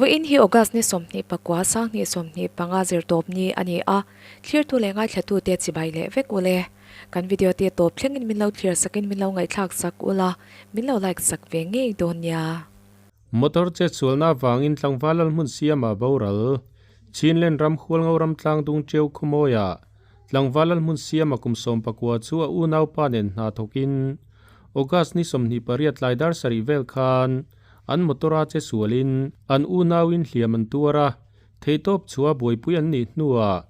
Vawiin hi August ni 29 2025 zirtawp ni a ni a, thlirtu leh ngaithlatute chibai leh vek ule. Kan video te tawp thlengin min lo thlir sakin min lo ngaihthlak sak ula, min lo like sak ve ngei dawn nia. Motor chetsualna avangin tlangval lalhmun siama boral, Chinland ram Hualngo ram tlangdung Cheu Khawmawiah Tlangval lalhmun siama kum 19 chu a unaupa nen hna thawkin August ni 28 tlai dar sarih vel khan An motor a che sualin an unauin hliam an tuar a, theihtawp chhuah buaipui an nih hnuah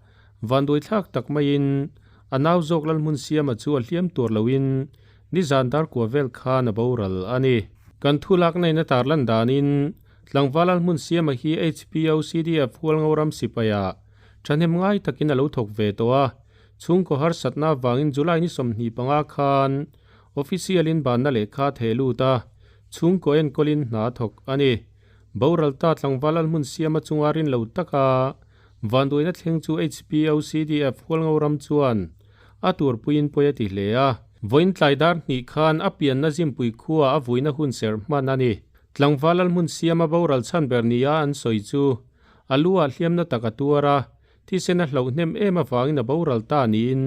vanduaithlak tak maiin a nau zawk Lalhmun Siama chu a hliam tuar loin nizan dar kua vel khan a boral a ni. Kan thu lakna in a tarlan danin tlangval Lalhmun Siama hi HPO CDF Hualngo ram sipaiah thahnem ngai takin a lo thawk ve tawh a, chhungkaw harsatna avangin July ni 25 khan Official in banna lehkha a theh lut a, chhungkaw enkawlin hna a thawk a ni. Boral ta tlangval a hmun siama chunga rin lo taka vanduaina thleng chu HPOCDF Hualngo ram chuan a turpuiin pawi a ti hle a. Vawiin tlai dar hnih khan a pianna Zimpui khua a vuina hun serh hman a ni. Tlangval a hmun siama boral chhan ber nia an sawi chu a lu ah hliamna tak a tuar a, Thisen a hlauh hnem em avangin a boral ta niin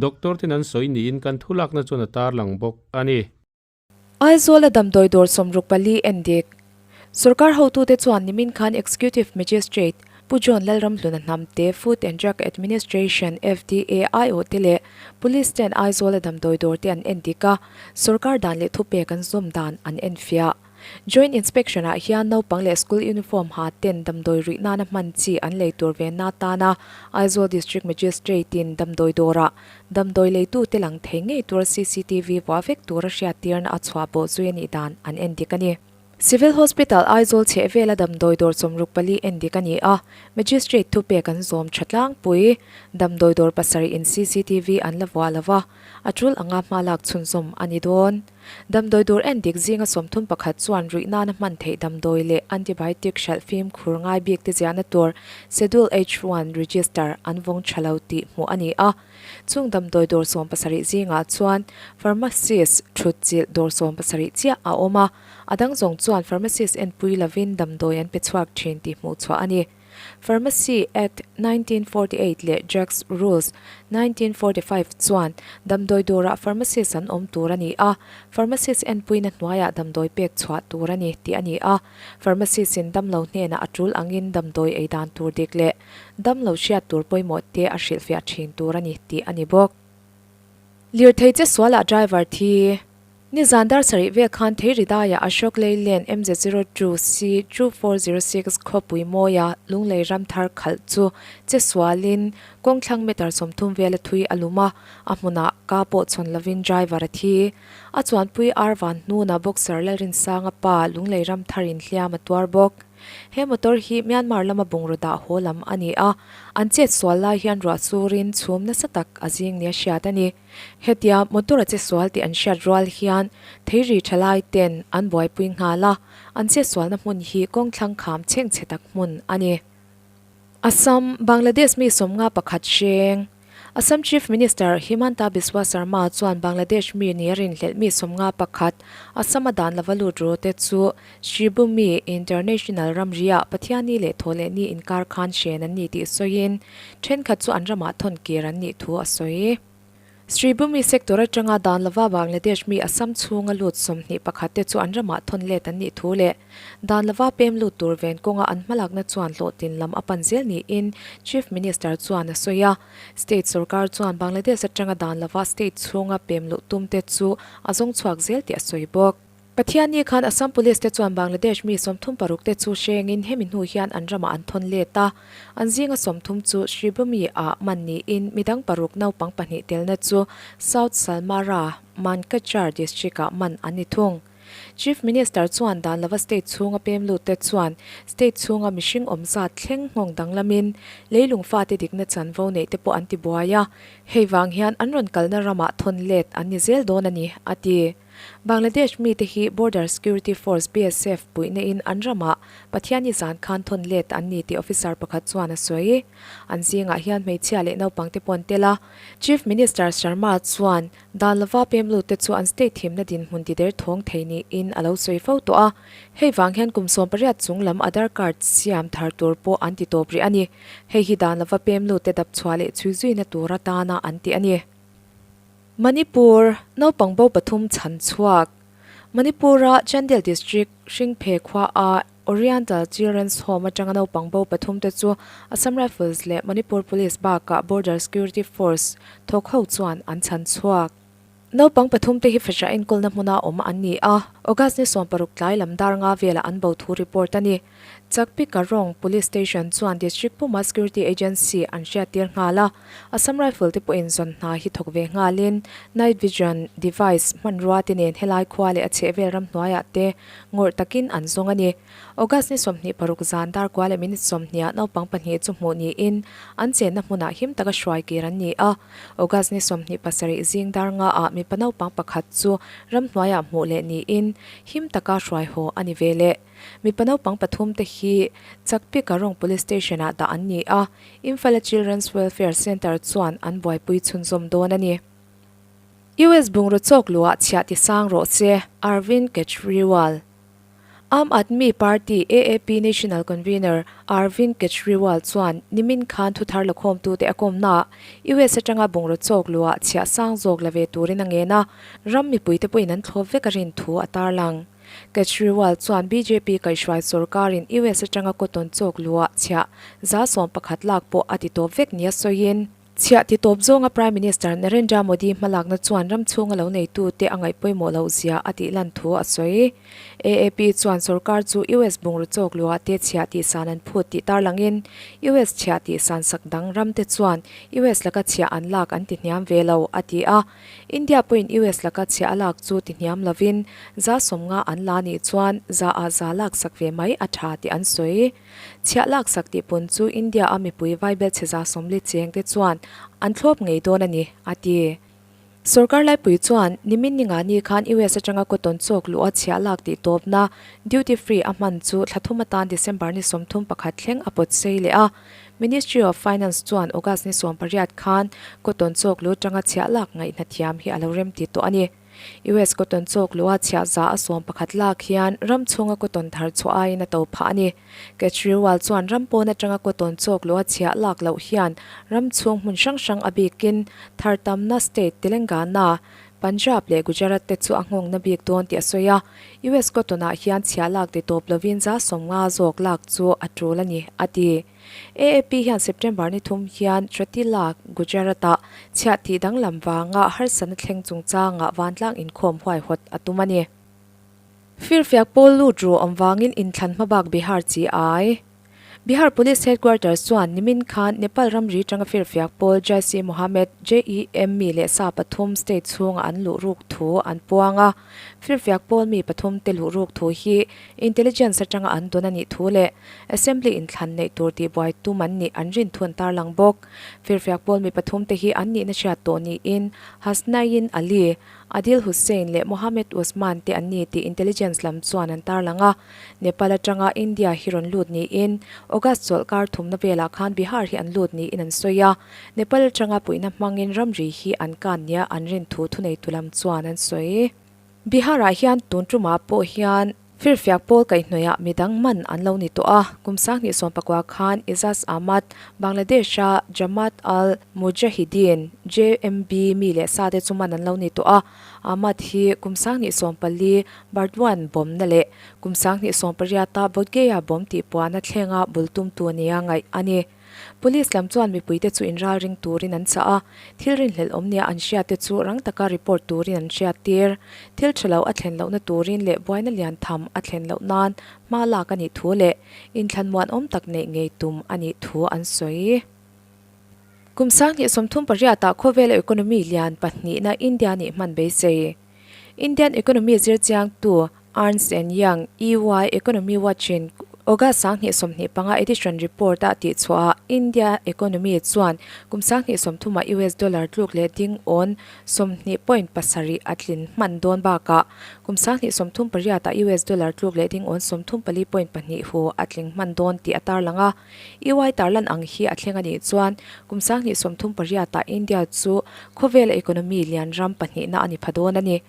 doctor ten an sawi niin kan thulakna chuan a tarlang bawk a ni. Aizawl a damdawi dawr 64 en dik. Sorkar hotute chuan nimin khan Executive Magistrate Pu John Lalramhluna hnamte Food and Drug Administration, FDA, aiawh te leh Police ten Aizawl a damdawi dawr te an en dik a, sorkar dan leh thupek an zawm dan an enfiah. Joint Inspection ah hian naupang leh school uniform ha ten damdawi ruih nana hman chi an lei tur ve na tana Aizawl District Magistrate in damdawi dawrah damdawi leitute lang thei ngei tur cctv vuah vek tura hriattirna a chhuah bawh zui a nih dan an en dik a ni. Civil Hospital Aizawl chheh vela damdawi dawr 64 en dik a ni a, Magistrate thupek an zawm tha tlangpui. Damdawi dawr pasarih in cctv an la vuah lo va, a tul anga hma lak chhunzawm a ni dawn. Damdawi dur en dik zinga 31 chuan ruih nana hman theih damdawi leh antibiotic hralh fimkhur ngai bik te ziahna tur Schedule H one register an vawng tha lo tih hmuh a ni a. Chung damdawi dawr 70 zingah chuan pharmacist thut chilh dawr 70 chiah a awm a, a dang zawng chuan pharmacist enpui lovin damdawi an pe chhuak thin tih hmuh chhuah a ni. Pharmacy Act 1948 leh Drugs Rules 1945 chuan damdawi dawrah pharmacist an awm tur a ni a, pharmacist enpuina hnuaiah damdawi pek chhuah tur a ni tih a ni a. Pharmacist in damlo hnenah a tul angin damdawi ei dan tur dik leh damlo hriat tur pawimawh te a hrilhfiah thin tur a ni tih a ni bawk. Lirthei che sualah driver thi. Nizan dar sarih vel khan Theiridaiah Ashok Leyland MZ 02 C 2406 khawpui mawia Lunglei ramthar khalh chu che sualin kawngthlang meter 30 vela thui a lum a, a hmunah ka pawh chhawn lovin driver a thi. A chuanpui ar van hnuna boxer Lalrinsanga pa Lunglei ramthar in hliam a tuar bawk. He motor hi Myanmar lama bungraw dah haw lam a ni a, an chet sual lai hian ruah surin chhum nasa tak a zing nia hriat a ni. Hetia motor a che sual tih an hriat rual hian theiri thalai ten an buaipui nghal a, an che sualna hmun hi kawngthlang kham chhengchhe tak hmun a ni. Assam, Bangladesh mi 51 hreng Assam Chief Minister Himanta Biswa Sarma chuan Bangladesh mi nia rinhlelh mi 51 Assam a dan lova lut ru te chu Sribhumi International ramriah Pathianni leh Thawhlehni inkar khan hren an ni tih sawiin thenkhat chu an ramah thawn kir an nih thu a sawi. Sribhumi sector atanga dan lova Bangladesh mi Assam chhunga lut 21 te chu an ramah thawn let an nih thu leh dan lova pem lut tur ven kawnga an hmalakna chuan hlawhtlin lam a pan zel niin Chief Minister chuan a sawi a. State sorkar chuan Bangladesh atanga dan lova state chhunga pem luh tum te chu a zawng chhuak zel tih a sawi bawk. Pathianni khan Assam Police te chuan Bangladesh mi 36 te chu hrengin hemi hnu hian an ramah an thawn let a. An zinga 30 chu Sribhumi ah man niin midang paruk naupang pahnih telna chu South Salmara, Mankachar district ah man an ni thung. Chief Minister chuan dan lova state chhunga pem lut te chuan state chhunga mihring awm zat thleng nghawng danglamin leilung fate dikna chanvo neih te pawh an ti buai a, hei vang hian an rawn kalna ramah thawn let an ni zel dawn a ni, a ti. Bangladesh mite hi Border Security Force, BSF, puihna in an ramah Pathianni zan khan thawn let an ni tih officer pakhat chuan a sawi. An zingah hian hmeichhia leh naupangte pawh an tel a. Chief Minister Sharma chuan dan lova pem lutte chu an state thimna dinhmun ti der thawng thei niin a lo sawi fo tawh a. Hei vang hian kum 18 chung lam Aadhaar card siam thar tur pawh an ti tawp rih a ni. Hei hi dan lova pem lutte dap chhuah leh chhui zuina tur atana an ti a ni. Manipur, Naupang bo pathum chhan chhuak. Manipur-a Chandel District, Hringphe khua-a Oriental Children's Home atanga naupang bo pathum te chu Assam Rifles leh Manipur Police bakah Border Security Force thawk ho chuan an chhan chhuak. Naupang pathum te hi fahrah enkawlna hmuna awm an ni a, August ni 16 tlai lam dar nga velah an bo thu report a ni. Chakpikarong Police Station chuan District puma Security Agency an hriattir nghal a, Assam Rifle te pawhin zawn hna hi thawk ve nghalin Night Vision Device hmanrua te nen helai khua leh a chhehvel ramhnuaiah te ngawrh takin an zawng a ni. August ni 26 zan dar kua leh minute 20 ah naupang pahnih chu hmuh niin an chenna hmunah him taka hruai kir an ni a. August ni 27 zing dar nga ah mipa naupang pakhat chu ramhnuaiah hmuh leh niin him taka hruai haw a ni ve leh. Mipa naupang pathum te hi Chakpikarong Police Station ah dah an ni a, Imphal-a Children's Welfare Centre chuan an buaipui chhunzawm dawn a ni. US bungraw chawk luah chhiah ti sang rawh se, Arvind Kejriwal. Aam Aadmi Party, AAP, National Convener Arvind Kejriwal chuan nimin khan thuthar lakhawmtute a kawmnaah US atanga bungraw chawk luah chhiah sang zawk la ve turin a ngen a, ram mipuite pawhin an thlawp vek a rin thu a tarlang. Kejriwal chuan bjp kaihhruai sorkarin US atanga cotton chawk luah chhiah 11% lak pawh a ti tawp vek nia sawiin, chhiah ti tawp zawnga Prime Minister Narendra Modi hmalakna chuan ram chhunga lo neitute a ngaih pawimawh loh zia a tih lan thu a sawi. AAP chuan sorkar chu US bungraw chawk luah te chhiah tihsan an phut tih tarlangin US chhiah tihsan sak dang ramte chuan US laka chhiah an lak an ti hniam ve lo, a ti a. India pawhin US laka chhiah a lak chu ti hniam lovin 150 an la nih chuan za ah za lak sak ve mai a tha tih an sawi. Chhiah lak sak tih pun chu India a mipui vaibel chhe 40 cheng te chuan an thlawp ngei dawn a ni, a ti. Sorkar laipui chuan nimin ni ngani khan US atanga cotton chawk luh a chhiah lak tih tawpna duty free a hman chu thla thum atan December ni 31 thleng a pawt sei leh a. Ministry of Finance chuan August ni 18 khan cotton chawk lu tanga chhiah lak ngaihna thiam hi a lo rem ti tawh a ni. US cotton chawk lua chhiah 11% lak hian ram chhunga cotton thar chhuah aiin a to phah a ni. Kejriwal chuan ram pawn atanga cotton chawk lua chhiah lak loh hian ram chhung hmun hrang hrang a bikin thar tamna state Telangana, Punjab leh Gujarat te chu a nghawngna bik dawn tih a sawi a. US cotton ah hian chhiah lak ti tawp lovin 50% zawk lak chu a tul a ni, a ti. AAP hian September ni thum hian Chotila, Gujarat-ah chhiah tih danglam vanga harsatna thleng chungchangah vantlang inkhawm huaihawt a tum a ni. Firfiak pawl lut ru awm vangin inthlan hmabak Bihar chi ai. Bihar Police Headquarters chuan nimin khan Nepal ramri tanga firfiak pawl Jaish-e-Mohammed, JEM, mi leh sa pathum state chhunga an luh ruk thu an puang a. Firfiak pawl mi pathum te luh ruk thu hi Intelligence atanga an dawn a nih thu leh Assembly inthlan neih tur tihbuai tum an nih an rin thu an tarlang bawk. Firfiak pawl mi pathum te hi an nihna hriat tawh niin Hasnain Ali, Adil Hussain leh Mohammed Usman te an ni tih Intelligence lam chuan an tarlang a. Nepal atanga India hi rawn lut niin August chawlh kar thumna velah khan Bihar hi an lut niin an sawi a. Nepal atanga puihna hmangin ramri hi an kan nia an rin thu thuneitu lam chuan an sawi. Bihar-ah hian tun tumah pawh hian firfiak pawl kaihhnawihah midang man an lo ni tawh a, kum 2019 khan Ijaz Ahmad, Bangladesh-a Jamaat al-Mujahideen, JMB, mi leh sa te chu man an lo ni tawh a. Ahmad hi kum 2014 Burdwan bomb-na leh kum 2018-a Bodhgaya bomb tihpuahna thlenga bul tumtu nia ngaih a ni. Police lam chuan mipuite chu inralring turin an chah a, thil rinhlelh awm nia an hriatte chu rang taka report turin an hriattir. Thil tha lo a thlen lohna turin leh buaina lian tham a thlen loh nan hma lak a nih thu leh inthlan muanawm tak neih ngei tum a nih thu an sawi. Kum 2038 ah khawvela economy lian pahnihna India nih hman beisei. Indian economy zirchiangtu Ernst and Young, EY, Economy Watch-in. August 2025 edition report-a tihchhuahah India economy chuan kum 2030 ah US dollar tluk leh ding awn 20.7 a tlin hman dawn bakah kum 2038 ah US dollar tluk leh ding awn 34.2 hu a tling hman dawn tih a tarlang a. EY tarlan ang hi a thleng a nih chuan kum 2038 ah India chu khawvela economy lian ram pahnihna a ni pha dawn a ni.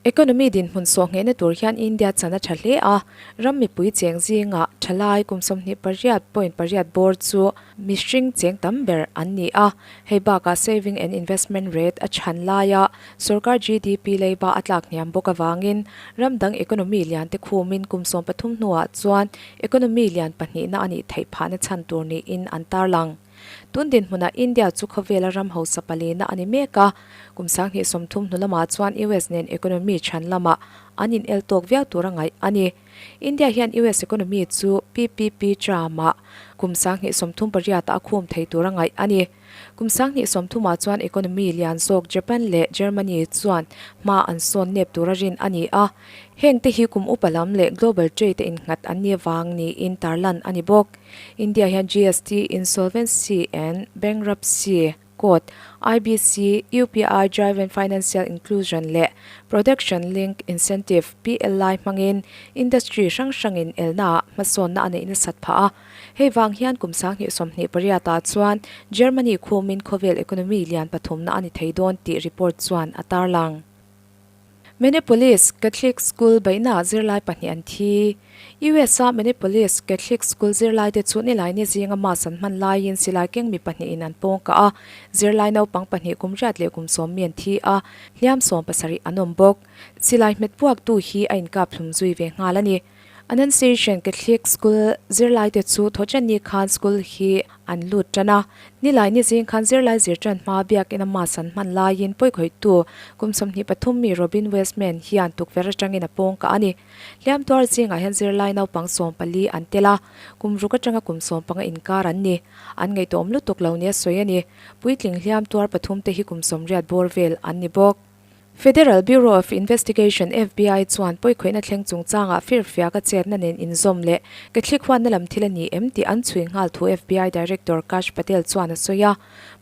Economy dinhmun sawh nghehna tur hian India chan a tha hle a, ram mipui cheng zingah thalai kum 28.8 bawr chu mihring cheng tam ber an ni a. Hei bakah saving and investment rate a chhan laia sorkar GDP leiba a tlak hniam bawk avangin ram dang economy lian te khumin kum 13 hnuah chuan economy lian pahnihna a nih theih phahna chhan tur niin an tarlang. Tun dinhmunah India chu khawvela ram hausa palina a ni mek a, kum 2030 hnu lamah chuan US nen economy chhan lamah an inel tawk viau tur a ngaih a ni. India hian US economy chu PPP term-ah kum 2038 ah a khum thei tur a ngaih a ni. Kum 2030 ah chuan economy lian zawk Japan leh Germany chuan hma an sawn nep tur a rin a ni a, hengte hi kum upa lam leh global trade a innghat an ni vang niin tarlan a ni bawk. India hian GST, Insolvency and Bankruptcy Code, IBC, UPI Driven Financial Inclusion leh Production Linked Incentive, PLI, hmangin industry hrang hrangin elnaah hmasawnna a neih nasat phah a. Hei vang hian kum 2028 ah chuan Germany khumin khawvel economy lian pathumna a ni thei dawn tih report chuan a tarlang. Minneapolis Catholic School beihnaah zirlai pahnih an thi. US-a Minneapolis Catholic School zirlaite chu nilaini zinga mass an hman laiin silai keng mi pahnihin an pawng kah a, zirlai naupang pahnih kum riat leh kum sawm mi an thi a, hliam sawm pasarih an awm bawk. Silai hmet puaktu hi a inkap hlum zui ve nghal a ni. Annunciation Catholic School zirlaite chu thawchenni khan school hi an lut tan a. Nilai ni zing khan zirlai zir tan hma biakina mass an hman laiin pawikhawihtu kum 23 mi Robin Westman hian tukverh atangin a pawng kah a ni. Hliam tuar zingah hian zirlai naupang 14 an tel a, kum ruk atanga kum 15 inkar an ni. An ngaihtuahawm lutuk lo nia sawi a ni. Puitling hliam tuar pathum te hi kum 80 bawr vel an ni bawk. Federal Bureau of Investigation, FBI, chuan pawikhawihna thleng chungchangah firfiak a chetna nen inzawm leh Catholic huatna lam thil a ni em tih an chhui nghal thu FBI Director Kash Patel chuan a sawi a.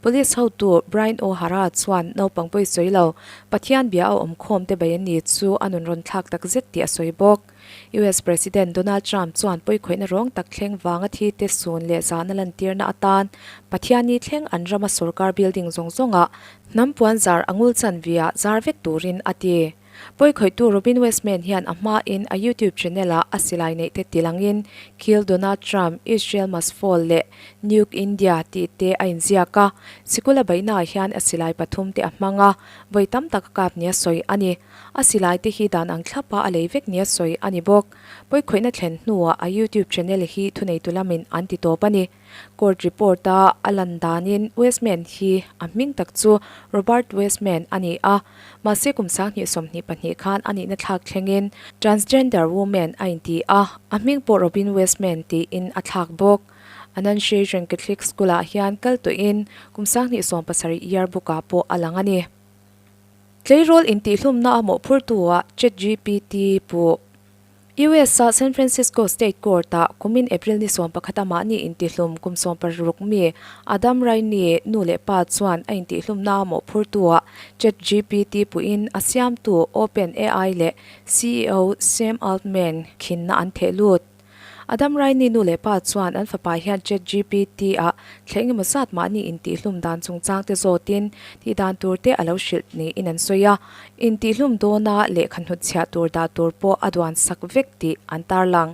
Police hotu Brian O'Hara chuan naupang pawi sawi lo, Pathian bia a awmkhawm te bai a ni chu a nun rawn thlak tak zet tih a sawi bawk. US President Donald Trump chuan pawikhawihna rawng tak thleng vanga thi te sun leh zahna lantirna atan Pathianni thleng an rama sorkar building zawng zawngah hnam puan zar a ngul chanvia zar vek turin a ti. Pawikhawihtu Robin Westman hian a hmain a YouTube channel-ah a silai neih te tilangin Kill Donald Trump, Israel Must Fall leh Nuke India tih te a inziak a, sikul a beihnaah hian a silai pathum te a hmang a, vawi tam tak a kap nia sawi a ni. A silai te hi dan ang thlapa a lei vek nia sawi a ni bawk. Pawikhawihna thlen hnuah a YouTube channel hi thuneitu lamin an ti tawp a ni. Court report-a a lan danin Westman hi a hming tak chu Robert Westman a ni a, mahse kum 2022 khan a nihna thlak thlengin transgender woman a inti a, a hming pawh Robin Westman tiin a thlak bawk. Annunciation Catholic School-ah hian kal tawhin kum 2017 yearbook-ah pawh a lang a ni. Tleirawl intihhlumna a mawhphurtu-ah ChatGPT puh. US-a San Francisco State Court-ah kumin April ni 11 a mahni intihlum kum 16 mi Adam Rainey nu leh pa chuan a intihhlumna a mawhphurtu-ah ChatGPT puhin a siamtu OpenAI leh CEO Sam Altman khinna an theh lut. Adam Rainey nu leh pa chuan an fapa hian ChatGPT-ah thla engemaw zat mahni intihhlum dan chungchang te zawtin tih dan tur te a lo hrilh niin an sawi a, intihhlum dawna lehkha hnutchhiah tur dah tur pawh a duan sak vek tih an tarlang.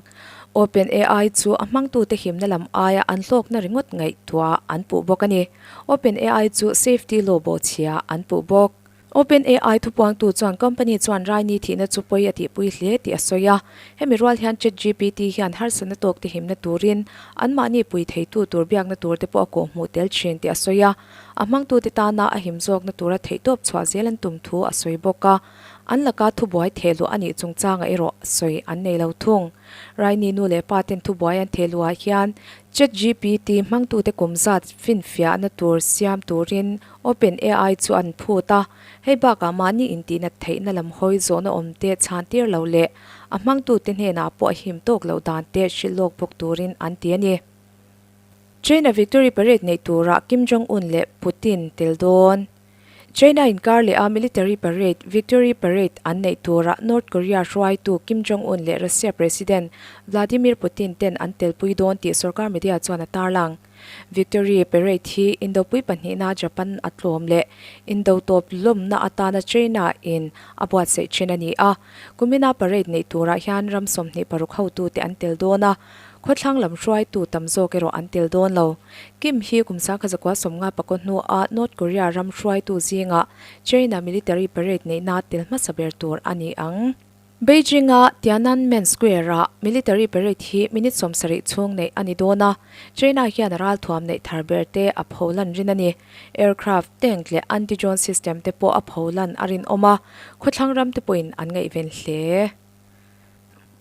OpenAI chu a hmangtute himna lam aia an hlawkna ringawt ngaihtuah an puh bawk a ni. OpenAI chu safety law bawhchhia an puh bawk. OpenAI thupuangtu chuan company chuan Raini thihna chu pawi a tihpui hle tih a sawi a. Hemi rual hian ChatGPT hian harsatna tawk te himna turin anmahni pui theitu tur biakna tur te pawh a kawhhmuh tel thin tih a sawi a. A hmangtute tana a him zawkna tura theihtawp chhuah zel an tum thu a sawi bawk a. An laka thubuai thehluah a nih chungchangah erawh sawi an nei lo thung. Raini nu leh pa ten thubuai an thehluah hian ChatGPT hmangtute kum zat finfiahna tur siam turin. OpenAI chu an phut a, hei bakah mahni intihnat theihna lam hawi zawhna awm te chhan tir lo leh a hmangtute hnenah pawh a him tawk loh dan te hrilh lawk bawk turin an ti a ni. China Victory Parade neih turah Kim Jong-un leh Putin tel dawn. China inkar leh a military parade, Victory Parade, an neih turah North Korea hruaitu Kim Jong-un leh Russia President Vladimir Putin ten an telpui dawn tih sorkar media chuan a tarlang. Victory Parade hi Indopui pahnihna Japan a tlawm leh Indo tawp lawmna atana China in a buatsaih thin a ni a. Kumina parade neih turah hian ram 26 hotute an tel dawn a, Khawthlang lam hruaitu tam zawk erawh an tel dawn lo. Kim hi kum sangkha zakua 50 pakaw hnua North Korea ram hruaitu zingah China military parade neihna tel hmasa ber tur a ni ang. Beijing-a Tiananmen Square-ah military parade hi minute 70 chhung neih a ni dawn a, China hian a ralthuam neih thar ber te a pholan rin a ni. Aircraft, tank leh anti-drone system te pawh a pholan a rinawm a, khawthlang ram te pawhin an ngaihven hle.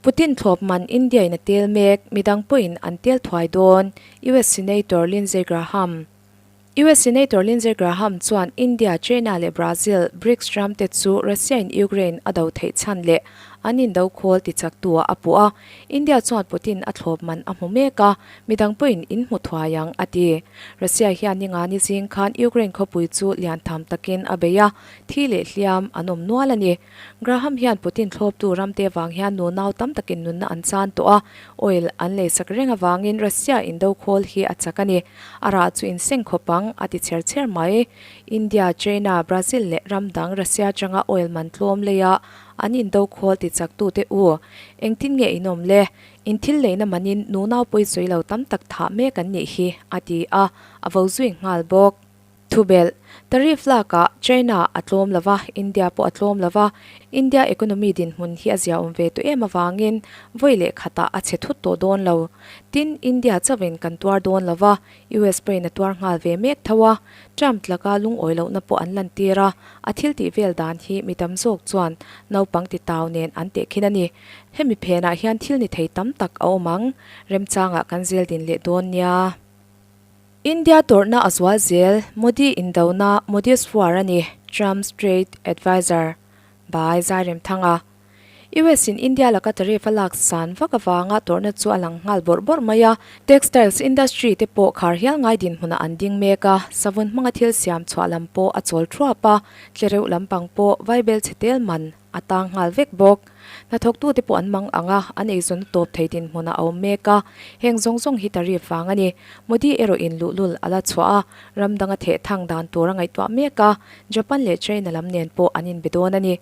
Putin thlawp man India in a tel mek, midang pawhin an tel thuai dawn, US Senator Lindsey Graham. US Senator Lindsey Graham chuan India, China leh Brazil, BRICS ram te chu Russia in Ukraine a do theih chhan leh an indo khawl tichak tu ah a puh a, India chuan Putin a thlawp man a hmu mek a, midang pawhin in hmu thuai ang, a ti. Russia hian ninga ni zing khan Ukraine khawpui chu lian tham takin a bei a, thi leh hliam an awm nual a ni. Graham hian Putin thlawptu ramte vang hian nunau tam takin nunna an chan tawh a, oil an leisak reng avangin Russia indo khawl hi a chak a ni. A rah chu inseng khawp ang, a ti chher chher mai. India, China, Brazil leh ram dang Russia atanga oil man tlawm leia an indo khawl ti chaktute u, engtin nge in awm le? In thil leina manin nunau pawi sawi lo tam tak thah mek an nih hi, a ti a, a vo zui nghal bawk. Thubelh, Tariff lakah China a tlawm lo va, India pawh a tlawm lo va, India economy dinhmun hi a ziaawm ve tawh em avangin vawi leh khatah a chhe thut tawh dawn lo. Tin, India chauhin kan tuar dawn lo va, US pawhin a tuar nghal ve mek tho a, Trump tlaka lungawi lohna pawh an lantir a, a thil tih vel dan hi mi tam zawk chuan naupang titau nen an tehkhin a ni. Hemi phenah hian thil ni thei tam tak a awm ang, remchangah kan zel din leh dawn nia. India tawrhna a zual zel, Modi indona, Modi's war a ni, Trump's trade adviser by Zairemthanga. US in India laka tariff a lak san vak avanga tawrhna chu a lang nghal bawrh bawrh mai a, textiles industry te pawh khar hial ngai dinhmunah an ding mek a, savun hmanga thil siam chhuah lam pawh a chawl thuap a, tlereuh lampang pawh vaibel chhe tel man a tang nghal vek bawk. Hnathawktute pawh an mang ang a, an eizawnna tawp thei dinhmunah a awm mek a, heng zawng zawng hi tariff vang a ni. Modi erawhin luhlul a la chhuah a, ram danga theh thang dan tur a ngaihtuah mek a, Japan leh China lam nen pawh an inbe dawn a ni.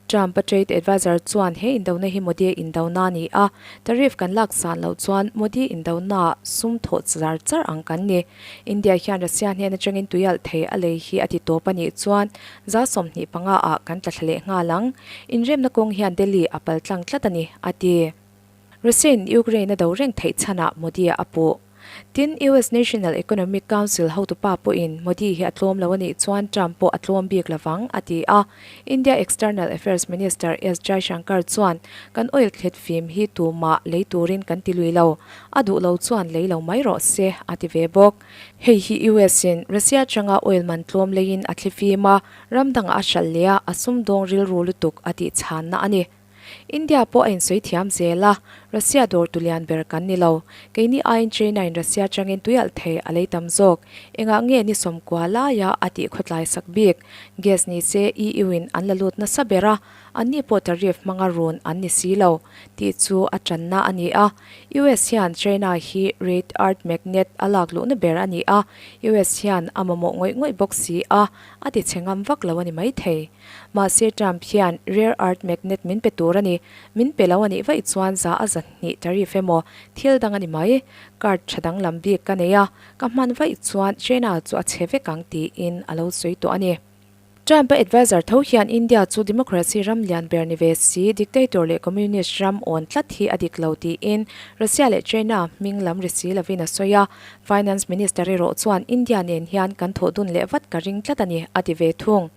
Trump-a trade adviser chuan he indona hi Modi-a indona a ni a, tariff kan lak san loh chuan Modi indonaah sum thawh char char ang kan ni. India hian Russia hnen atangin tuialh thei a lei hi a ti tawp a nih chuan 25% ah kan tla thla leh nghal ang. Inremna kawng hian Delhi a pal tlang tlat a ni, a ti. Russia-in Ukraine a do reng theih chhanah Modi-a a puh. Tin, US National Economic Council hotupa pawhin Modi hi a tlawm lo a nih chuan Trump pawh a tlawm bik lovang, a ti a. India External Affairs Minister S Jaishankar chuan, Kan oil thlet fim hi tumah lei turin kan ti lui lo. A duh lo chuan lei lo mai rawh se, a ti ve bawk. Hei hi US in Russia atanga oil man tlawm leiin a thli fim a, ram dangah a hralh leh a, a sumdawng rilru lutuk a tih chhanna a ni. India pawh a insawi thiam zel a, Russia dawr tu lian ber kan ni lo. Keini aiin China in Russia atangin tuialh thei a lei tam zawk. Engah nge ni 90 laia a tih khawtlai sak bik? Gas ni se EU in an la lut nasa ber a, anni pawh tariff hmanga run an ni si lo tih chu a tanna a ni a. US hian China hi Red Earth Magnet a lak luhna ber a ni a, US hian a mamawh ngawih ngawih bawk si a, a ti chhe ngam vak lo a ni maithei. Mahse Trump hian Rare Earth Magnet min pe tur a ni, min pe lo a nih vaih chuan 2% tariff emaw thil dang a ni mai. Card tha danglam bik ka nei a, ka hman vaih chuan China chu a chhe vek ang tiin a lo sawi tawh a ni. Trump-a adviser tho hian India chu democracy ram lian ber ni ve si, dictator leh communist ram awn tlat hi a dik lo tiin Russia leh China hming lam ri si lovin a sawi a. Finance Minister erawh chuan India nen hian kan thawh dun leh vat ka ring tlat a ni, a ti ve thung.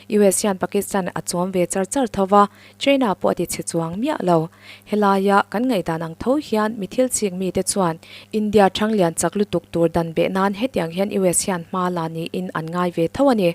US hian Pakistan a chawm ve char char tho va, China pawh a ti chhe chuang miah lo. Helaia kan ngaihdan ang tho hian mi thil chik mite chuan India thang lian chak lutuk tur dan beh nan hetiang hian US hian hma la niin an ngai ve tho a ni.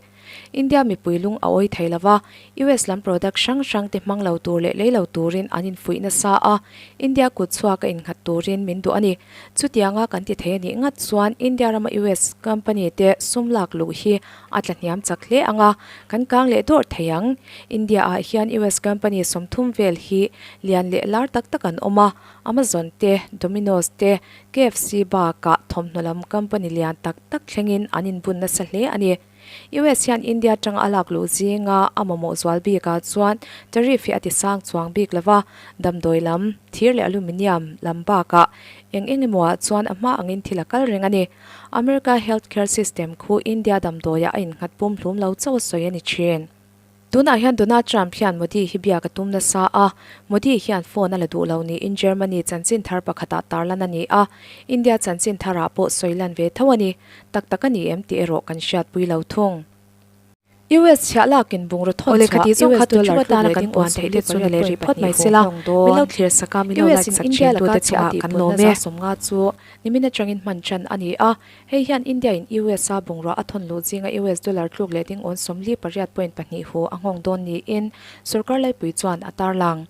India mipui lung a awi thei lo va, US lam product hrang hrang te hmang lo tur leh lei lo turin an infuih nasa a, India kut chhuak a innghat turin min duh a ni. Chutianga kan ti thei a nih ngat chuan India rama US company te sum lak luh hi a tla hniam chak hle ang a, kan kang leh dawrh thei ang. India ah hian US company 30 vel hi lian leh lar tak tak an awm a, Amazon te, Domino's te, KFC bakah thawmhnaw lam company lian tak tak thlengin an inbun nasa hle a ni. US hian India atanga a lak luh zinga a mamawh zual bikah chuan tariff hi a ti sang chuang bik lo va, damdawi lam, thir leh aluminium lam bakah eng eng emaw ah chuan a hma angin thil a kal reng a ni. America health care system khu India damdawiah a innghat pum hlum lo chauh a sawi a ni thin. Tunah hian Donald Trump hian Modi hi biak a tum nasa a, Modi hian phone a la duh lo niin Germany chanchin thar pakhatah tarlan a ni a, India chanchin tharah pawh sawi lan ve tho a ni. Tak tak a ni em tih erawh kan hriatpui lo thung. US chhiah lakin bungraw thawn chhuah US dollar tluk leh ding awn 48 point pahnih hu nghawng dawn. US in India laka chhiah a tihpunna 150 chu nimin atangin hman tan a ni a, Hei hian India in US a bungrua a thawn luh zinga US dollar tluk leh ding awn 48 point pahnih hu a nghawng dawn niin sorkar laipui chuan a tarlang.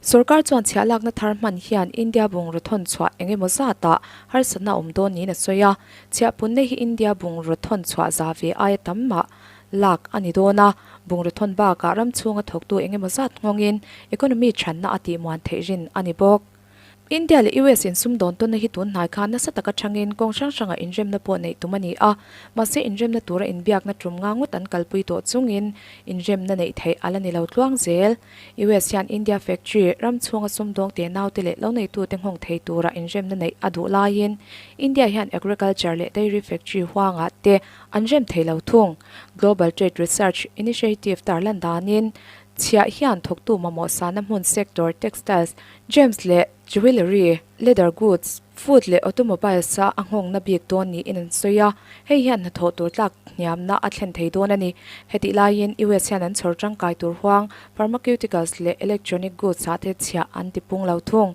Sorkar chuan chhiah lakna thar hman hian India bungraw thawn chhuah eng emaw zatah harsatna a awm dawn niin a sawi a, chhiah punna hi India bungraw thawn chhuah za ve aia tam mah lak a ni dawn a, bungraw thawn bakah ram chhunga thawktu eng emaw zat nghawngin economy thanna a tihmuan theih rin a ni bawk. India leh US in sumdawn tawnna hi tun hnai khan nasa taka thangin kawng hrang hrangah inremna pawh neih tum a ni a, mahse inremna tura inbiakna tum nga ngawt an kalpui tawh chungin inremna neih theih a la ni lo tluang zel. US hian India factory ram chhunga sumdawng te naute leh lo neitute nghawng thei tura inremna neih a duh laiin India hian agriculture leh dairy factory huangah te an rem thei lo thung. Global Trade Research Initiative tarlan danin Chhiah hian thawktu mamawh sahna hmun sector, textiles, gems leh jewellery, leather goods, food leh automobiles a a nghawngna bik dawn niin an sawi a, hei hian hnathawh tur tlak hniamna a thlen thei dawn a ni. Hetih laiin US hian an chhawr tangkai tur huang, pharmaceuticals leh electronic goods ah te chhiah an ti pung lo thung.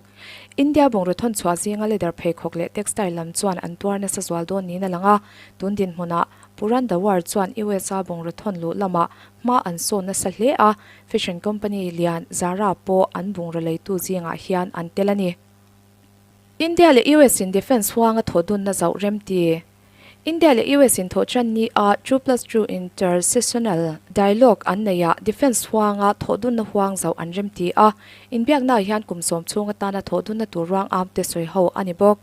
India bungraw thawn chhuah zinga leather pheikhawk leh textile lam chuan an tuar nasa zual dawn niin a lang a, tun dinhmunah Puran Dawar chuan USA bungraw thawn luh lamah Hma an sawn nasa hle a, fashion company lian Zara pawh an bungraw leitu zingah hian an tel a ni. India leh US in defence huanga thawh dunna zauh rem ti. India leh US in thawh tan ni a Two plus Two Intersessional Dialogue an neih ah defence huanga thawh dunna huang zauh an rem ti a, inbiaknaah hian kum sawm chhung atana thawh dunna tur ruang am te sawi ho a ni bawk.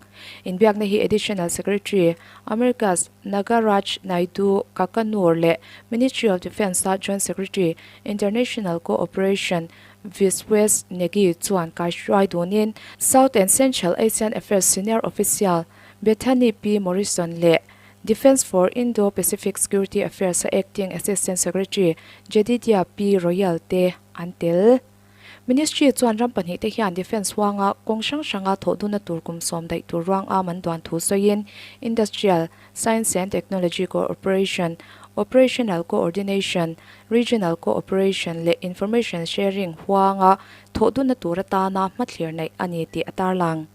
Inbiakna hi Additional Secretary, Americas, Nagaraj Naidu Kakanur leh Ministry of Defence-a Joint Secretary, International Co-operation, Viswesh Negi chuan kaihruai dunin South and Central Asian Affairs Senior Official Bethany P. Morrison leh Defence for Indo-Pacific Security Affairs-a Acting Assistant Secretary Jedidiah P. Royal te an tel. Ministry chuan ram pahnihte hian defence huanga kawng hrang hranga thawh dunna tur kum sawm daih tur ruang am an duan thu sawiin Industrial, Science and Technology Cooperation, Operational Coordination, Regional Cooperation leh Information Sharing huanga thawh dunna tur atana hmathlir neih a ni tih a tarlang.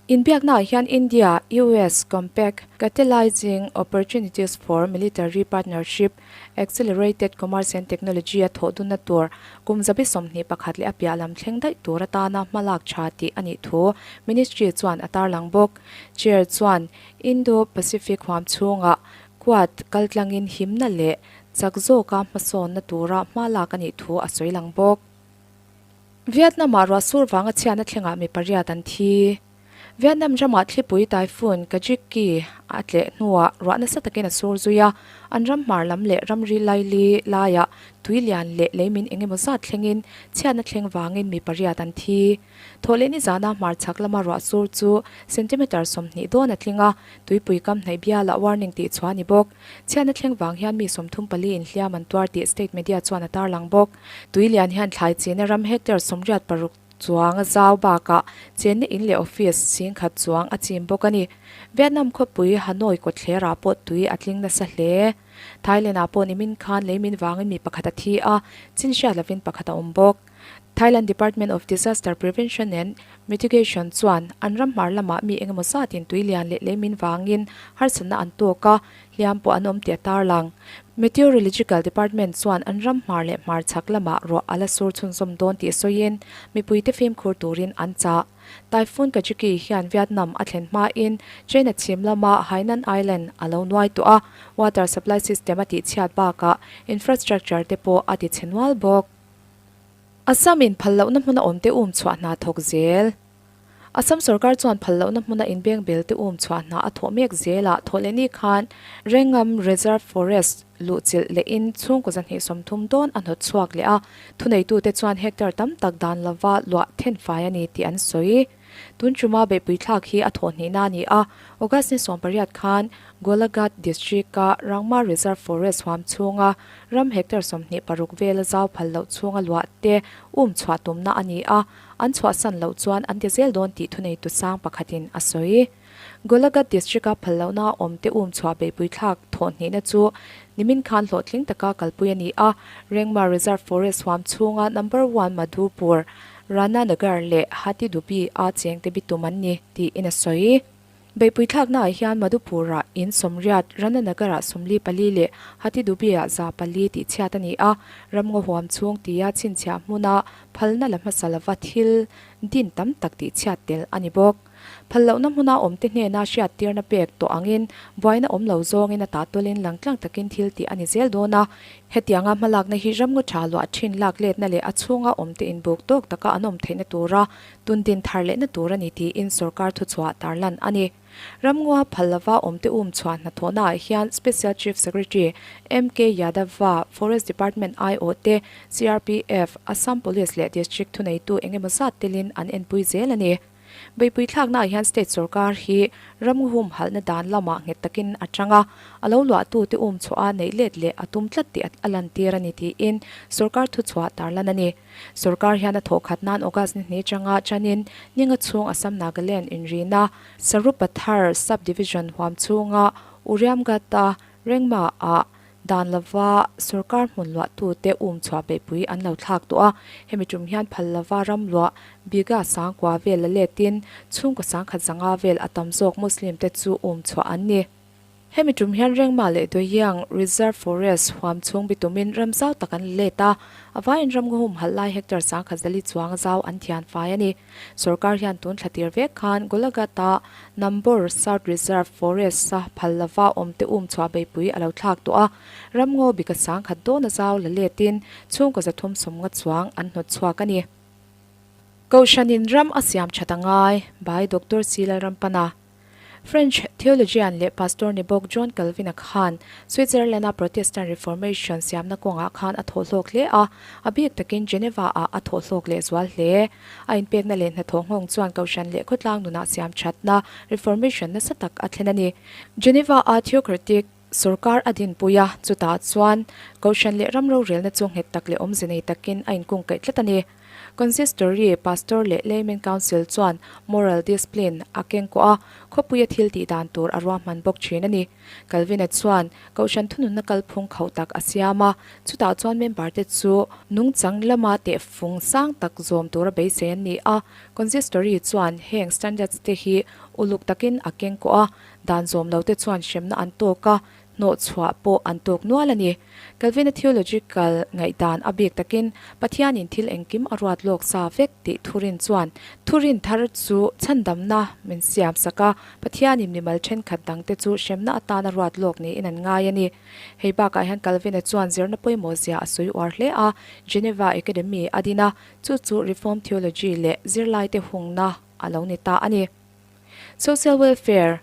Inbiaknaah hian India, US Compact, Catalyzing Opportunities for Military Partnership, Accelerated Commerce and Technology a thawh dunna tur kum zabi 21 leh a piah lam thleng daih tur atana hmalak tha tih a nih thu Ministry chuan a tarlang bawk. Chair chuan Indo-Pacific huam chhungah Quad kaltlangin himna leh chak zawka hmasawnna tura hmalak a nih thu a sawi lang bawk. Vietnam-ah ruah sur vanga chhiatna thlengah mi pariat an thi. Vietnam ramah thlipui typhoon Kajiki a tleh hnuah ruah nasa takin a sur zui a, an ram hmar lam leh ramri laili laiah tui lian leh leimin eng emaw zat thlengin chhiatna thleng vangin mi pariat an thi. Thawhleh nizana hmar chhak lama ruah sur chu centimeter 20 dawn a tling a, tuipui kam hnaih bialah warning tih chhuah a ni bawk. Chhiatna thleng vang hian mi 34 inhliam an tuar tih state media chuan a tarlang bawk. Tui lian hian thlai china ram hectare 86 chuang a zau bakah chenna in leh office 10,000 chuang a chim bawk a ni. Vietnam khawpui Hanoi kawtthlerah pawh tui a tling nasa hle. Thailand-ah pawh nimin khan leimin vangin mi pakhat a thi a, chin hriat lovin pakhat a awm bawk. Thailand Department of Disaster Prevention and Mitigation chuan an ram hmar lamah mi engemaw zatin tui lian leh leimin vangin harsatna an tawk a, hliam pawh an awm tih a tarlang. Meteorological Department chuan an ram hmar leh hmar chhak lamah ruah a la sur chhunzawm dawn tih sawiin mipuite fimkhur turin an chah. Typhoon Kajiki hian Vietnam a thlen hmain China chhim lama Hainan Island a lo nuai tawh a, water supply system a tihchhiat bakah infrastructure te pawh a tichhe nual bawk. Assam in phal lohna hmuna awmte um chhuah hna thawk zel. Assam sorkar chuan phal lohna hmuna inbeng belte um chhuah hna a thawh mek zelah thawhlehni khan Rengam Reserve Forest luhchilh lehin chhungkaw 230 dawn a hnawt chhuak leh a, thuneitute chuan hectare tam tak dan lova luah thenfai a ni tih an sawi. Tun chuma beihpui thlak hi a thawh hnihna a ni a, August ni 18 khan Golaghat District-a Rangma Reserve Forest huam chhunga ram hectare 26 vela zau phal loh chhunga luah te um chhuah tumna a ni a, an chhuahsan loh chuan an ti zel dawn tih thuneitu sang pakhatin a sawi. Golaghat District-a phal lohna awm te um chhuah beihpui thlak thawh hnihna chu nimin khan hlawhtling taka kalpui a ni a, Rengma Reserve Forest huam chhunga Number One Madhupur, Rana Nagar leh Hatidubi a chengte bitum an ni, tiin a sawi. Beihpui thlaknaah hian Madhupur-ah in 80, Rana Nagar-ah 44 leh Hatidubi-ah 400 tih chhiat a ni a, ramngaw huam chhung tia chhinchhiah hmuna phalna la hmasa lova thil din tam tak tih chhiat tel a ni bawk. Phal lohna hmuna awmte hnena hriattirna pek tawh angin buaina awm lo zawngin a tahtawlin langtlang takin thil tih a ni zel dawn a. Hetianga hmalakna hi ramngaw tha luah thin lak letna leh a chhunga awmte inbuk tawk taka an awm theihna tura tundin thar lehna tur a ni tiin sorkar thuchhuah tarlan a ni. Ramngaw phal lova awmte um chhuah hnathawhnaah hian Special Chief Secretary MK Yadava, Forest Department aiawh te, CRPF, Assam Police leh District thuneitu engemaw zat telin an enpui zel a ni. Beihpui thlaknaah hian state sorkar hi ramngaw humhalhna dan lamah nghet takin a tang a, a lo luahtute um chhuah a neih let leh a tum tlat tih a lantir a ni tiin sorkar thuchhuah tarlan a ni. Sorkar hian a thawhkhat nan August ni hnih atanga chanin ninga chhung Assam Nagaland inrina Sarupathar Sub-Division huam chhunga Uriamghat-a Rengma-ah Dan lova sorkar hmun luahtute um chhuah beihpui an lo thlak tawh a, hemi tum hian phal lova ram luah bigha 9,000 vel la letin chhungkaw 1,500 vel a tam zawk Muslim te chu um chhuah an ni. Hemi tum hian Rengma leh Doyang Reserve Forest huam chhung bitumin ram zau tak an la let a, a vaiin ramngaw humhalh lai hectare 104 chuang zau an thian fai a ni. Sorkar hian tun thla tir vek khan Golaghat-a Nambor South Reserve Forest-a phal lova awmte um chhuah beihpui a lo thlak tawh a, ramngaw bika 10,000 dawna zau la letin chhungkaw 350 chuang an hnawt chhuak a ni. Kohhranin ram a siam that a ngai, by Doctor C. Lalrampana. French theologian leh pastor ni bawk John Calvin-a khan Switzerland-a Protestant Reformation siamna kawngah khan a thawhhlawk hle a, a bik takin Geneva-ah a thawhhlawk lehzual hle. A inpekna leh hnathawh nghawng chuan Kohhran leh khawtlang nunah siam thatna, Reformation, nasa tak a thlen a ni. Geneva-a theocratic sorkar a dinpui a, chutah chuan Kohhran leh ram rorelna chu nghet tak leh awmze nei takin a inkungkaih tlat a ni. Consistory, Pastor leh Laymen Council chuan moral discipline a kengkawh a, khawpuia thil tih dan tur a ruahman bawk thin a ni. Calvin-a chuan Kohhran thununna kalphung khauh tak a siam a, chutah chuan member te chu nungchang lama tehfung sang tak zawm tura beisei an ni a. Consistory chuan heng standards te hi uluk takin a kengkawh a, dan zawm lo te chuan hremna an tawk a, hnawh chhuah pawh an tawk nual a ni. Calvin-a theological ngaihdan a bik takin Pathianin thil engkim a ruat lawk sa vek tih thurin chuan thurin thar chu chhandamna min siam sak a, Pathianin mimal thenkhat dangte chu hremna atana ruat lawk niin an ngai a ni. Hei bakah hian Calvin-a chuan zirna pawimawh zia a sawi uar hle a, Geneva Academy a din a, chu chu Reformed theology leh zirlaite hungna a lo ni ta a ni. Social welfare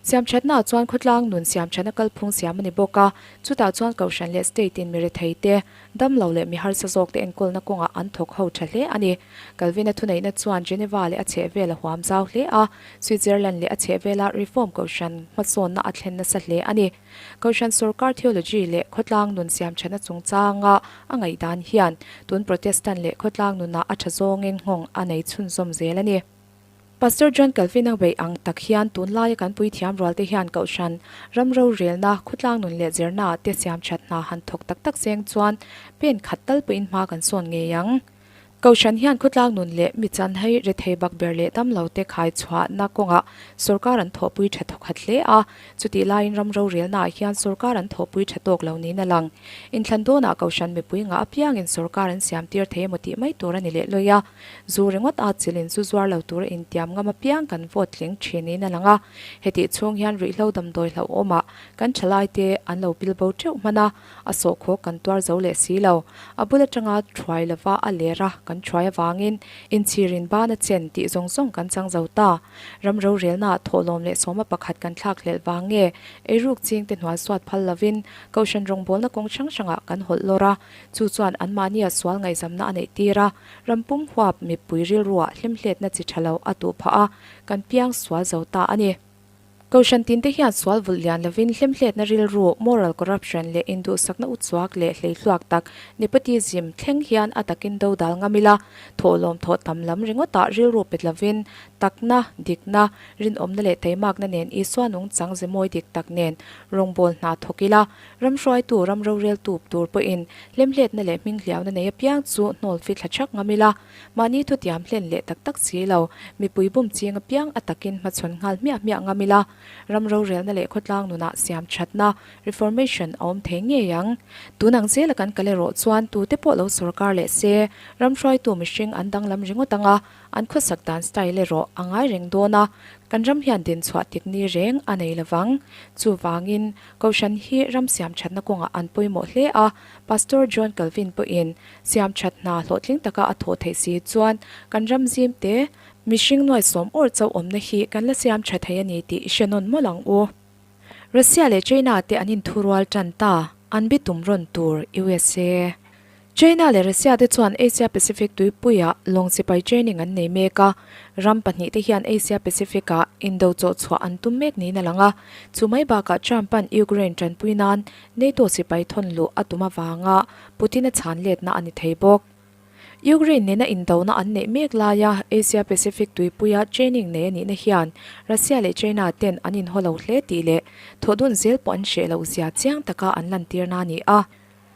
Siamthatna chuan khawtlang nun siamthatna kalphung siam a ni bawk a, chutah chuan Kohhran leh State in mi rethei te, damlo leh mi harsa zawk te enkawlna kawngah an thawk ho tha hle a ni. Calvin-a thuneihna chuan Geneva leh a chhehvel a huam zau hle a, Switzerland leh a chhehvela Reform Kohhran hmasawnna a thlen nasa hle a ni. Kohhran sawrkar theology leh khawtlang nun siamthatna chungchanga a ngaihdan hian tun Protestant leh khawtlang nunah a tha zawngin nghawng a nei chhunzawm zel a ni. Pastor John Calvin-a beih ang tak hian tunlaia kan puithiam rualte hian Kohhran, ram rorelna, khawtlang nun leh zirnaah te siamthat hna han thawk tak tak seng chuan pen khat tal pawhin hma kan sawn ngei ang. Kohhran hian khawtlang nun leh mi chanhai rethei bakber leh damlote khai chhuahna kawngah sawrkar an thawhpui tha thawkhat hle a, chutih laiin ram rorelnaah hian sawrkar an thawhpui tha tawk lo niin a lang. Inthlan dawnah Kohhran mipui ngah apiangin sawrkar an siamtir thei emaw tih mai tur a ni leh lawi a. Zu ringawt a chilin zu zuar lo tura intiam ngam apiang kan vote tling thin niin a lang a. Hetih chhung hian ruihhlo damdawi hlauhawmah kan thalaite an lo pil bo teuh hman a, a sawhkhawk kan tuar zo leh si lo. A bul atanga thuai lova a ler a kan thuai avangin inchhirin ban a chen tih zawng zawng kan chang zo ta. Ram rorelnaah thawhlawm leh sawma pakhat kan thlak hlelh vang nge eiruk chingte hnual suat phal lovin Kohhran rawngbawlna kawng hrang hrangah kan hawlh lawr a, chu chuan anmahnia sual ngaihzamna a neih tir a. Ram pum huap mipui rilruah hlimhletna chi tha lo a tuh phah a, kan piang sual zo ta a ni. Kohhran tinte hian sual vulh lian lovin hlimhletna rilru, moral corruption, leh induhsakna utchuak leh hleihluak tak, nepotism, thleng hian a takin do dal ngam ila, thawhlawm thawh tam lam ringawtah rilru pet lovin takna, dikna, rinawmna leh teimakna nen Isua nungchang ze mawi dik tak nen rawngbawl hna thawk ila, Ram hruaitu, ram roreltu tur pawhin hlemhletna leh hminghliauna nei apiang chu hnawl fi thla thak ngam ila, mahni thutiam hlen leh tak tak si lo, mipui bum ching apiang a takin hmachhawn nghal hmiah hmiah ngam ila, ram rorelna leh khawtlang nunah siam thatna, reformation, a awm thei ngei ang. Tun ang zela kan kal erawh chuan tute pawh lo sawrkar leh se, ram hruaitu mihring an danglam ringawt ang a, An khawsak dan style erawh a ngai reng dawn a, kan ram hian dinchhuah tik ni reng a nei lovang. Chuvangin, Kohhran hi ram siamthatna kawngah an pawimawh hle a, Pastor John Calvin pawhin siamthat hna hlawhtling taka a thawh theih si chuan kan ram zim te mihring nuaisawm awr chauh awmna hi kan la siamtha thei a ni tih i hre nawn mawlh ang u. Russia leh China te an inthurual tan ta, an bitum rawn tur usa. China leh Russia te chuan Asia Pacific tuipuiah lawng sipai training an nei mek a, ram pahnihte hian Asia Pacific-ah indo chawhchhuah an tum mek niin a lang a. Chu mai bakah Trump-a'n Ukraine tanpui nan NATO sipai thawn luh a tum avanga Putin-a chhan letna a ni thei bawk. Ukraine nena indona an neih mek laia Asia Pacific tuipuia training nei a nihna hian Russia leh China ten an inhaw lo hle tih leh thawhdun zel pawh an hreh loh zia chiang taka an lantirna a ni a.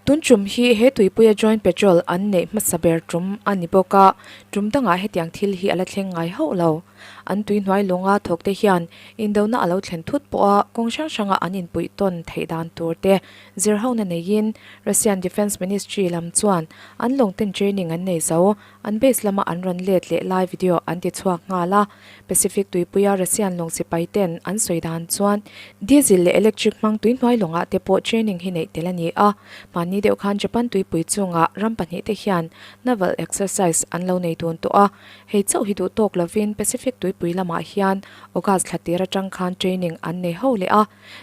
Tun tum hi he tuipuia joint patrol an neih hmasa ber tum a ni bawk a, tum dangah hetiang thil hi a la thleng ngai hauh lo. An tui hnuai lawnga thawkte hian indona a lo thlen thut pawha kawng hrang hranga an inpuih tawn theih dan tur te zir hona neiin Russian Defence Ministry lam chuan an lawngten training an nei zo, an base lama an rawn let leh lai video an ti chhuak nghal a. Pacific tuipuia Russian lawng sipai ten an sawi dan chuan diesel leh electric hmang tui hnuai lawngah te pawh training hi neih tel a ni a. Hmanni deuh khan Japan tuipui chungah ram pahnih te hian naval exercise an lo nei dun tawh a. Hei chauh hi duh tawk lovin Pacific tuipui lamah hian August thla tir atang khan training an nei ho leh a.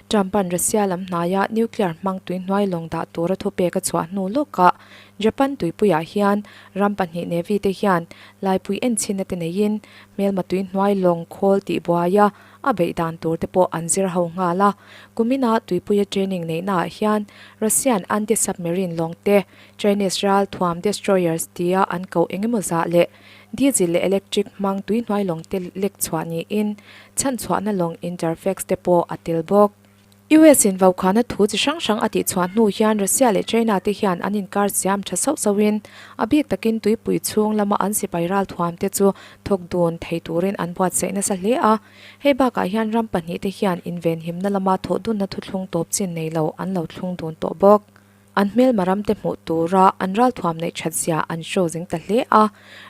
Trump-a'n Russia lam hnaia nuclear hmang tui hnuai lawng dah tura thupek a chhuah hnu lawkah Japan tuipuiah hian ram pahnih Navy te hian laipui enchhinna te neiin hmelma tui hnuai lawng khawl tih buaia a beih dan tur te pawh an zir ho nghal a. Kumina tuipuia training neihnaah hian Russian anti-submarine lawng te, Chinese ral thuam destroyers tia an koh engemaw zah leh diesel leh electric hmang tui hnuai lawng te lek chhuah niin chhanchhuahna lawng Interfax te pawh a tel bawk. US in vaukhana thu chi hrang hrang a tihchhuah hnu hian Russia leh China te hian an inkar siam tha sauh sauhin a bik takin tuipui chhung lama an sipai ralthuam te chu thawk dun thei turin an buatsaih nasa hle a. Hei bakah hian ram pahnihte hian invenhimna lama thawh dunna thuthlung tawp chin nei lo an lo thlung dun tawh bawk. An hmelma ramte hmuh tura an ralthuam neih that zia an show zing ta hle a.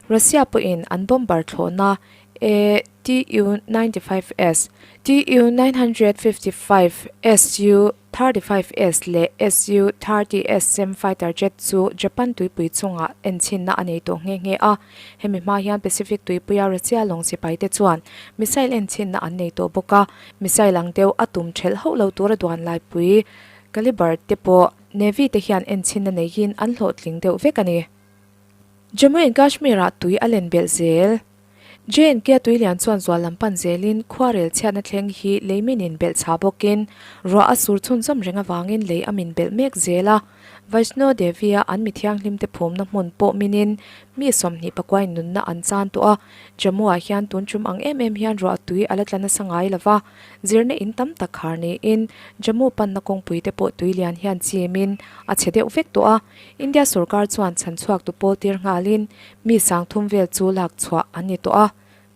Russia pawhin an bomber thlawhna A. Tu 95 S, Tu 955, Su 35 S leh Su 30 SM fighter jet chu Japan tuipui chungah enchhinna a nei tawh nghe nghe a. Hemi hma hian Pacific tuipuia Russia lawng sipaite chuan missile enchhinna an nei tawh bawk a, missile ang deuh a tum ṭhelh hauh lo tura duan laipui Caliber te pawh Navy te hian enchhinna neiin an hlawhtling deuh vek a ni. Jammu and Kashmir-ah tui a len belh zel. J&K a tui lian chuan zual lam pan zelin khuarel chhiatna thleng hi lei min inbelh chha bawkin ruah a sur chhunzawm reng avangin lei a min belh mek zel a. Vaishno Devi-a an mi thianghlimte phumna hmun pawh minin mi 20 pakuain nunna an chan tawh a. Jammu-ah hian tun tum ang em em hian ruah tui a la tla nasa ngai lo va, zirna in tam tak khar niin Jammu panna kawngpui te pawh tui lian hian chimin a chhe deuh vek tawh a. India sorkar chuan chhanchhuak tu pawl tir nghalin mi sangthum vel chu lak chhuah an ni tawh a.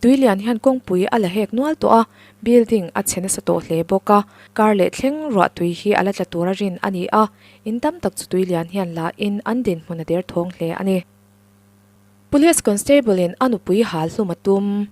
Tui lian hian kawngpui a la hek nual tawh a, building a chhe nasa tawh hle bawk a. Kar leh thleng ruah tui hi a la tla tura rin a ni a, in tam tak chu tui lian hian la in an dinhmun a der thawng hle a ni. Police constable in a nupui hal hlum a tum.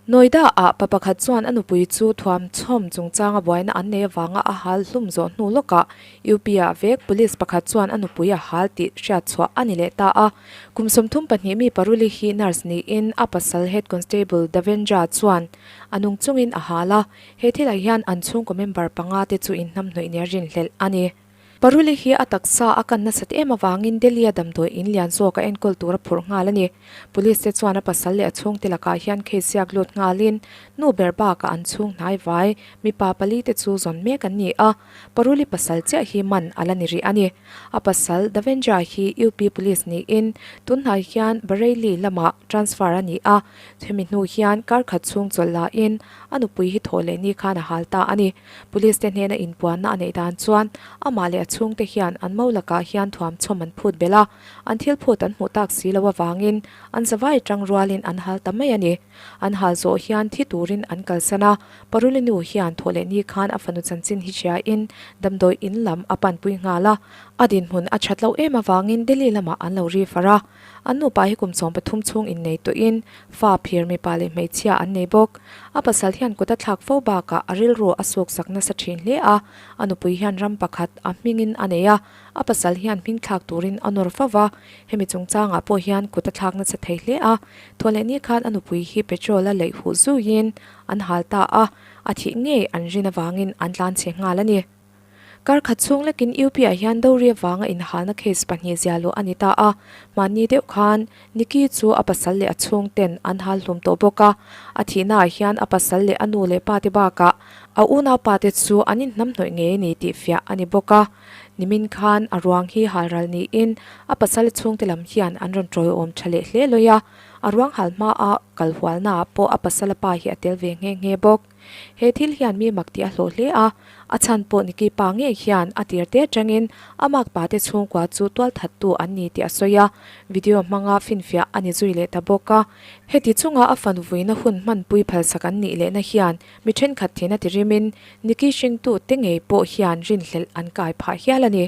Noida ah pa pakhat chuan a nupui chu thuam chhawm chungchanga buaina an nei avanga a hal hlum zawh hnu lawkah UP ah vek police pakhat chuan a nupui a hal tih hriat chhuah a ni leh ta a. Kum 32 mi Paruli hi nurse niin a pasal head constable Davendra chuan a nung chungin a hal a, he thilah hian an chhungkaw member panga te chu inhnamhnawih nia rinhlelh a ni. Paruli hi a taksa a kan nasat em avangin Delhi-a damdawi in lian zawk a enkawl tur a phurh nghal a ni. Police te chuan a pasal leh a chhungte lakah hian case ziak lut nghalin nu ber bakah an chhung hnai vai mipa pali te chu zawn mek an ni a, Paruli pasal chiah hi man a la ni rih a ni. A pasal Davendra hi UP Police niin tunhnai hian Bareilly lamah transfer a ni a, hemi hnu hian kar khat chhung chawlh lahin a nupui hi thawh leh ni khan a hal ta a ni. Police te hnena inpuanna a neih dan chuan amah leh a chhungte hian an mo lakah hian thuam chhawm an phut belh a, an thil phut an hmuh tak si lo avangin an zavai tang rualin an hal ta mai a ni. An hal zawh hian thi turin an kalsan a, Paruli nu hian thawh leh ni khan a fanu chanchin hi hriain damdawi in lam a panpui nghal a, a dinhmun a that loh em avangin Delhi lamah an lo ri far a. An nupa hi kum 13 chhung innei tawhin fa phir mipa leh hmeichhia an nei bawk. A pasal hian kut a thlak fo bakah a rilru a suk sak nasa thin hle a, a nupui hian ram pakhat a hmingin a nei a, a pasal hian hming thlak turin a nawr fo va, hemi chungchangah pawh hian kut a thlak nasa thei hle a. Thawhlehni khan a nupui hi petrol a leih huh zuiin an hal ta a, a thih ngei an rin avangin an tlanchhe nghal a ni. Kar khat chhung lekin UP ah hian Dori avanga inhalna case pahnih zia luh a ni ta a, mahni deuh khan Nikki chu a pasal leh a chhungten an hal hlum tawh bawk a, a thihna ah hian a pasal leh a nu leh pa te bakah a unau pa te chu an inhnamhnawih ngei a ni tih fiah a ni bawk a. Nimin khan a ruang hi hal ral niin a pasal chhungte lam hian an rawn tawiawm tha leh hle lawi a, a ruang hal hmaa kal hualnaah pawh a pasala pa hi a tel ve nghe nghe bawk. He thil hian mi mak tih a hlawh hle a, a chhan pawh Nikki pa ngei hian a tir te atangin a mak pa te chhungkua chu tualthattu an ni tih a sawi a, video hmanga finfiah a ni zui leh ta bawk a. Heti chunga a fan vuina hun hmanpui phalsak an nih lehna hian mi thenkhat thin a ti rimin Nikki hringtu te ngei pawh hian rinhlelh an kai phah hial a ni.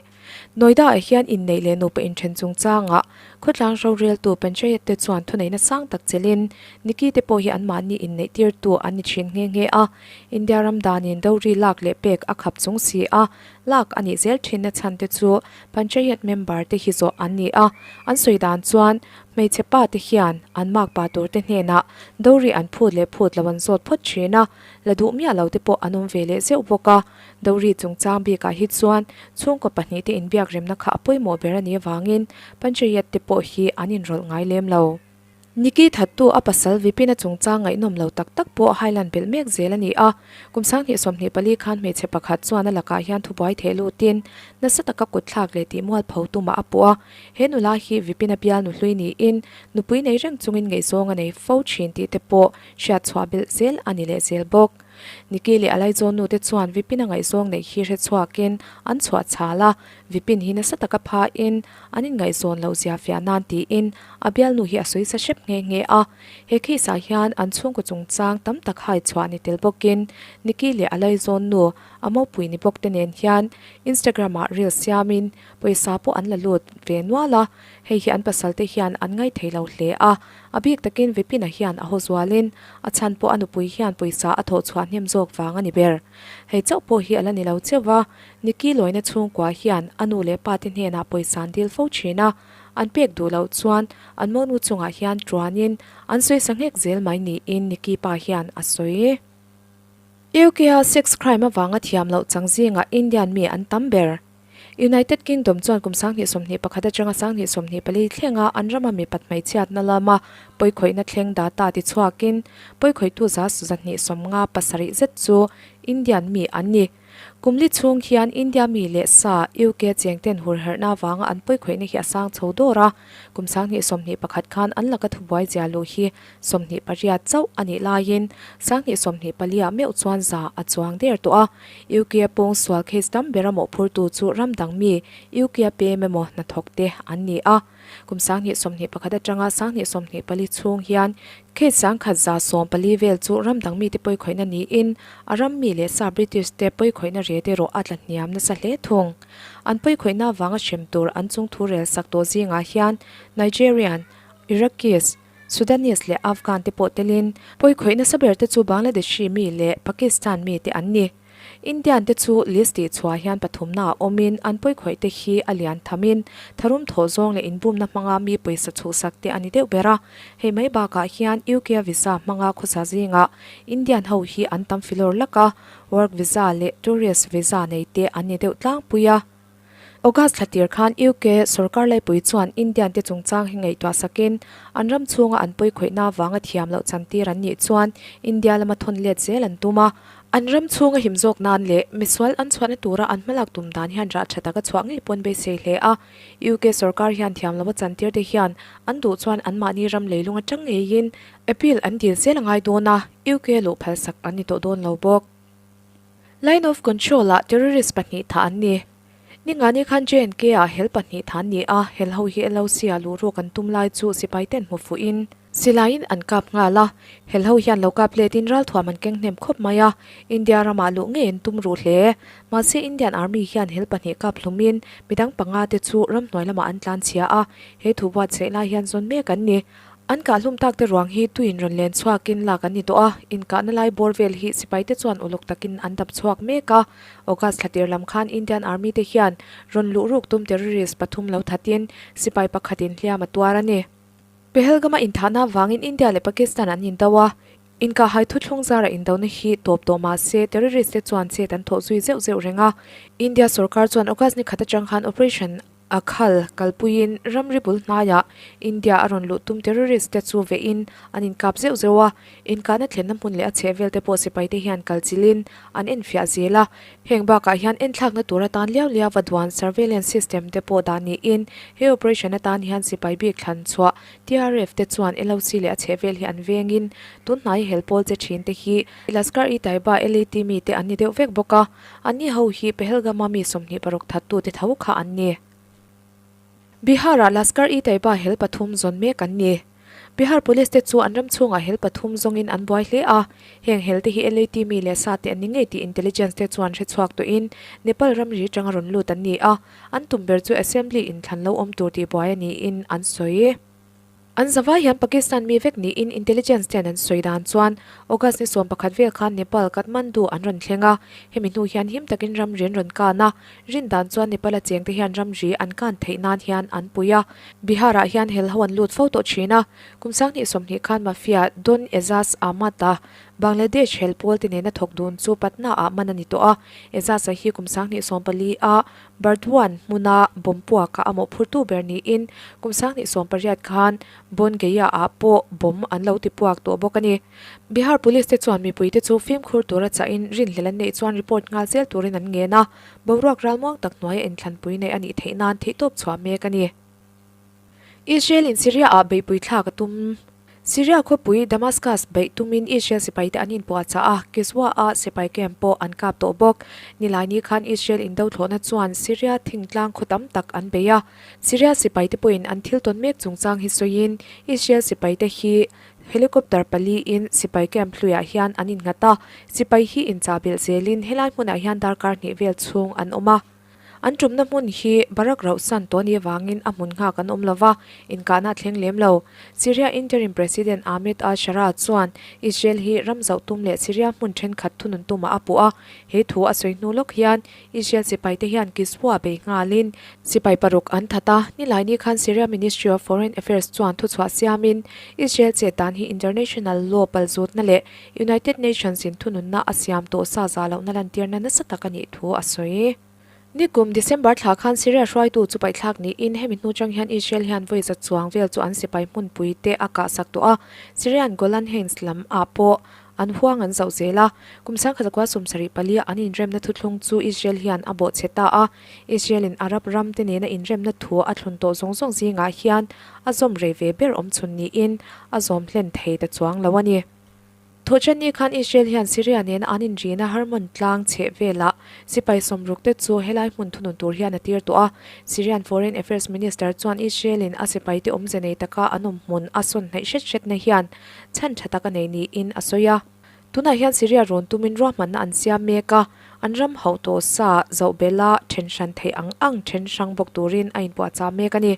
Noida-ah hian inneih leh nupa inthen chungchangah khawtlang roreltu Panchayat te chuan thuneihna sang tak chelin Niki te pawh hi anmahni inneih tirtu an ni thin nghe nghe a. India ram danin dori lak leh pek a khap chung si a, lak a nih zel thinna chhan te chu Panchayat member te hi zawh an ni a. An sawi dan chuan hmeichhe pa te hian an makpa tur te hnenah dori an phut leh phut lo an zawt phawt thin a, la duh miah lo te pawh an awm ve leh zeuh bawk a. Dori chungchang bikah hi chuan chhungkaw pahnih te inbiak remna kha a pawimawh ber a nih avangin Panchayat te pawh hi an inrawlh ngai lem lo. Niki thattu a pasal Vipina chungchang ngaihnawm lo tak tak pawh Highland belh mek zel a ni a. Kum 2024 khan hmeichhe pakhat chuan a lakah hian thubuai theh lutin nasa taka kutthlak leh tihmual pho tumah a puh a. He nula hi Vipina bial nuhlui niin nupui nei reng chungin ngaihzawng a nei fo thin tih te pawh hriatchhuah belh zel a ni leh zel bawk. Nikki leh a laizawn nute chuan Vipin a ngaihzawng neih hi hre chhuakin an chhuah chhal a, Vipin hi nasa taka phain an inngaihzawn loh zia fiah nan tiin a bialnu hi a sawi sa hrep nghe nghe a. He case ah hian an chhungkaw chungchang tam tak hai chhuah ni tel bawkin Nikki leh a laizawn nu a mopui ni bawk te nen hian Instagram ah reel siamin pawisa pawh an la lut ve nual a, hei hi an pasal te hian an ngaithei lo hle a. A bik takin Vipin-a hian a haw zualin a chhan pawh a nupui hian pawisa a thawh chhuah hnem zawk vang a ni ber. Hei chauh pawh hi a la ni lo cheuh va, Nikki lawina chhungkua hian a nu leh pa te hnenah pawisa an dil fo thin a, an pek duh loh chuan an monu chungah hian tuanin an sawi sa nghek zel mai niin Nikki pa hian a sawi. UK-a sex crime avanga thiam loh chang zingah Indian mi an tam ber. United Kingdom chuan kum 2021 atanga 2024 thlenga an rama mipat hmeichhiatna lama pawikhawihna thleng data tichhuakin pawikhawihtu za 257 zet chu Indian mi an ni. Kum li chhung hian India mi leh sa UK chengten hurherhna avanga an pawikhawihna hi a sang chho dawr a, kum 2021 khan an laka thubuai zia luh hi 28 chauh a nih laiin 2024 ah meuh chuan za a chuang der tawh a. UK a pawng sual case tam ber a mawhphurtu chu ram dang mi UK a pem emaw hnathawk te an ni a. Kum 2021 atanga 2024 chhung hian case 114 vel chu ram dang mite pawikhawihna niin a ram mi leh sa British te pawikhawihna ret erawh a tla hniam nasa hle thung. An pawikhawihna avanga hrem tur an chungthu rel sak tawh zingah hian Nigerian, Iraqis, Sudanese leh Afghan te pawh telin pawikhawih nasa ber te chu Bangladeshi mi leh Pakistan mi te an ni. Indian te chu list tih chhuah hian pathumna ah awmin an pawikhawih te hi a lian thamin tharum thawh zawng leh inbumna hmanga mi pawisa chhuhsak te a ni deuh ber a. Hei mai bakah hian UK a visa hmanga khawsa zingah Indian ho hi an tam filawr lak a, work visa leh tourist visa nei te an ni deuh tlangpui a. August thla tir khan UK sorkar laipui chuan Indian te chungchang hi ngaihtuah sakin an ram chhunga an pawikhawihna avanga thiam loh chantir an nih chuan India lama thawn let zel an tum a. An ram chhunga him zawk nan leh misual an chhuahna tura an hmalak tum dan hian rah tha taka chhuah ngei pawn beisei hle a. UK sorkar hian thiam loha chantir te hian an duh chuan anmahni ram leilung atang ngeiin appeal an dil zel a ngai dawn a, UK luh phalsak an ni tawh dawn lo bawk. Line of Control-ah terrorist pahnih thah an ni. Ningani khan JNK-ah hel pahnih thah an ni a, hel ho hi LOC-ah luh ruk an tum lai chu sipaiten hmu fuhin silaiin an kap nghal a. Hel ho hian lo kap letin ralthuam an keng hnem khawp mai a, India ramah luh ngei an tum ruh hle. Mahse Indian Army hian hel pahnih kap hlumin midang panga te chu ramhnuai lamah an tlanchhia a, he thu buatsaih lai hian zawn mek an ni. An kahhlum tak te ruang hi tuin rawn len chhuakin lak an ni tawh a, inkahna lai bawr vel hi sipaite chuan uluk takin an dap chhuak mek a. August thla tir lam khan Indian Army te hian rawn luh ruk tum terrorist pathum lo thatin sipai pakhatin hliam a tuar a ni. Pahalgam-a inthahna avangin India leh Pakistan an indo a, inkahhai thuthlung zara indona hi tawp tawh mah se terrorist te chuan chet an thawh zui zeuh zeuh reng a. India sorkar chuan August ni khat atang khan Operation A khal kalpuiin ramri bul hnaiah India a rawn luh tum terrorist te chu vehin an inkap zeuh zeuh a, inkahna thlenna hmun leh a chhehvel te pawh sipai te hian kal chilhin an enfiah zel a. Heng bakah hian enthlakna tur atan liau liau a duan surveillance system te pawh dah niin he operation atan hian sipai bik thlan chhuah TRF te chuan LOC leh a chhehvel hi an vengin tun hnai hel pawl che thin te hi Lashkar-e-Taiba, LET mi te an ni deuh vek bawk a. Anni ho hi Pahalgam-a mi 26 thattute tho kha an ni. Bihar-ah Lashkar-e-Taiba hel pathum zawn mek an ni. Bihar Police te chu an ram chhungah hel pathum zawngin an buai hle a, heng hel te hi LAT mi leh sa te an ni ngei tih intelligence te chuan hre chhuak tawhin Nepal ramri tanga rawn lut an ni a, an tum ber chu Assembly inthlan lo awm tur tih buai a niin an sawi. An zavai hian Pakistan mi vek niin intelligence ten an sawi dan chuan August ni 11 vel khan Nepal Kathmandu an rawn thleng a, hemi hnu hian him takin ramri an rawn kan a, rin dan chuan Nepal a chengte hian ramri an kan theih nan hian an pui a. Bihar ah hian hel ho an lut fo tawh thin a, kum 2020 khan mafia Don Ezaz Ahmad a Bangladesh hel pawl te nena thawk dun chu Patna ah man a ni tawh a, Ezaz a hi kum 2014 ah Burdwan hmuna bomb puakah a mawhphurtu ber niin kum 28 khan Bongeia ah pawh bomb an lo ti puak tawh bawk a ni. Bihar Police te chuan mipuite chu fimkhur tura chahin rinhlelh an neih chuan report nghal zel turin an ngen a, boruak ralmuang tak hnuaia inthlanpui neih a nih theih nan theihtawp chhuah mek a ni. Israel in Syria ah beihpui thlak a tum. Syria khawpui Damascus beih tumin Israel sipaite an inpuahchah a, Kiswa ah sipai camp pawh an kap tawh bawk. Nilaini khan Israel indo thlawhna chuan Syria thingtlang khaw tam tak an bei a. Syria sipaite pawhin an thil tawn mek chungchang hi sawiin Israel sipaite hi helicopter pali in sipai camp hluiah hian an innghat a, sipai hi inchahbelh zelin helai hmunah hian darkar hnih vel chhung an awm a. An tumna hmun hi Barak rauhsan tawh ni avangin a hmun nghak an awm lova, inkahna a thleng lem lo. Syria interim President Ahmed al-Sharaa chuan Israel hi ram zauh tum leh Syria hmun thenkhat thunun tumah a puh a, he thu a sawi hnu lawk hian Israel sipaite hian Kiswa bei nghalin sipai paruk an that a, nilaini khan Syria Ministry of Foreign Affairs chuan thuchhuah siamin Israel chet dan hi international law palzutna leh United Nations in thununna a siam tawh sa zah lohna lantirna nasa tak a nih thu a sawi. Nikum December thla khan Syria hruaitu chu paihthlak niin hemi hnu chang hian Israel hian vawi za chuang vel chu an sipai hmunpui te a kahsak tawh a, Syrian Golan Heights lam ah pawh an huang an zauh zel a. Kum sangkhat zakua 74 a an inremna thuthlung chu Israel hian a bawhchhe ta a, Israel in Arab ram te nena inremna thu a thlun tawh zawng zawng zingah hian a zawm rei ve ber awmchhun niin a zawm hlen thei ta chuang lo a ni. Thawhṭanni khan Israel hian Syria nena an inrina Hermon tlang chheh velah sipai sawmruk te chu helai hmun thunun tur hian a tir tawh a. Syrian Foreign Affairs Minister chuan Israel-in a sipaite awmze nei taka an awm hmun a sawn hnaih hret hretna hian chhan tha tak a nei niin a sawi a. Tunah hian Syria rawn tumin ruahmanna an siam mek a, an ram hauh tawh sa zoh bela then hran theih ang ang then hrang bawk turin a inpuahchah mek a ni.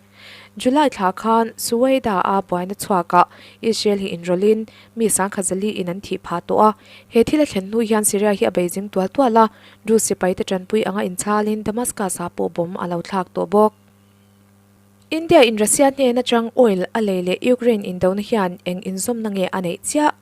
July thla khan Suwaida-a buaina chhuakah Israel hi inrawlhin mi sangkhat zali in an thih phah tawh a. He thil a thlen hnu hian Syria hi a beizing tual tual a, Druze sipaite tanpui anga inchalin Damascus-ah pawh bomb a lo thlak tawh bawk. India in Russia hnen atang oil a lei leh Ukraine indona hian eng inzawmna nge a neih chiah?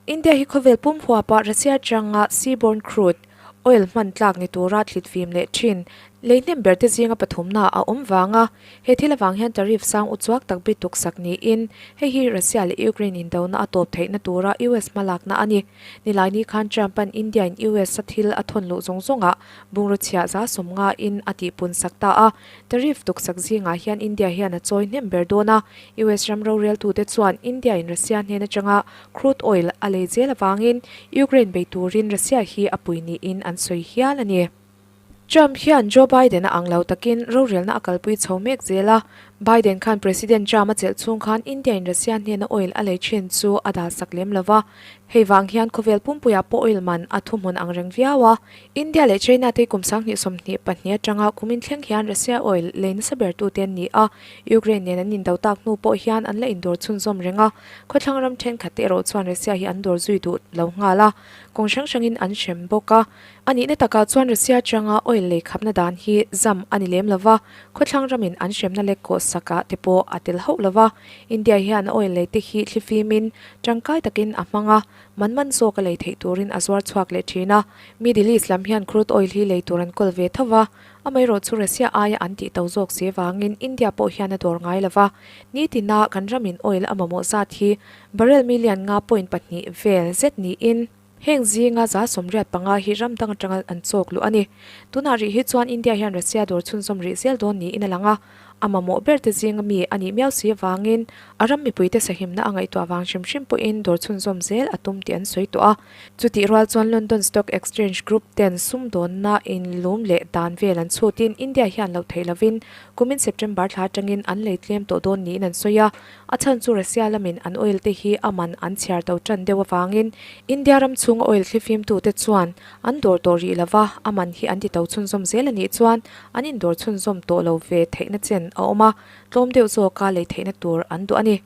India hi khawvel pum huapa Russia atanga seaborne crude oil hman tlak ni tura thlit fim leh thin lei hnem ber te zinga pathumna a awm vanga he thil avang hian tariff sang uchuak tak bi tuk sak niin hei hi Russia leh Ukraine indona a tawp theihna tura US hmalakna a ni. Nilaini khan Trump-a'n India-in US-a thil a thawn luh zawng zawngah bungraw chhiah za 50 in a tihpun sak ta a. Tariff tuksak zingah hian India hian a chawi hnem ber dawn a, US ram roreltute chuan India-in Russia hnen atanga crude oil a lei zel avangin Ukraine bei turin Russia hi a pui niin an sawi hial a ni. Trump hian Joe Biden-a ang lo takin rorelna a kalpui chho mek zel a, Biden khan President Trump a chelh chhung khan India-in Russia hnena oil a lei thin chu a dalsak lem lo va, hei vang hian khawvel pumpuiah pawh oil man a thuhmun ang reng viau a. India leh China te kum 2022 atanga kum inthleng hian Russia oil lei nasa ber tute an ni a, Ukraine nen an indo tak hnu pawh hian an la indawr chhunzawm reng a, khawthlang ram thenkhat te erawh chuan Russia hi an dawr zui duh lo nghal a, kawng hrang hrangin an hrem bawk a. A nihna takah chuan Russia atanga oil lei khapna dan hi zam a ni lem lova, khawthlang ramin an hremna lek kawh sakah te pawh a tel hauh lova, India hian a oil lei te hi thlifimin tangkai takin a hmang a, Man man zawk a lei theih turin a zuar chhuak leh thin a, Middle East lam hian crude oil hi lei tur an kawl ve tho va, amaherawh chu Russia aia an tih to zawk si vangin India pawh hian a dawr ngai lo va, nitina kan ramin oil a mamawh zat hi barrel million nga point pahnih vel zet niin heng zinga 85 hi ram dang atanga an chawk luh a ni. Tunah rih hi chuan India hian Russia dawr chhunzawm rih zel dawn niin a lang a, A mamawh ber te zinga mi a nih miau si avangin a ram mipuite sahimna a ngaihtuah vang hrim hrim pawhin dawr chhunzawm zel a tum tih an sawi tawh a. Chutih rual chuan London Stock Exchange Group ten sumdawnna inlum leh dan vel an chhutin India hian loh theih lovin kumin September thla atangin an lei tlem tawh dawn niin an sawi a. A chhan chu Russia lamin an oil te hi a man an chhiar to tan deuh avangin India ram chhunga oil thlifimtute chuan an dawr tawh rih lova, a man hi an ti to chhunzawm zel a nih chuan an indawr chhunzawm tawh lo ve theihna chen a awm a, tlawm deuh zawka lei theihna tur an duh a ni.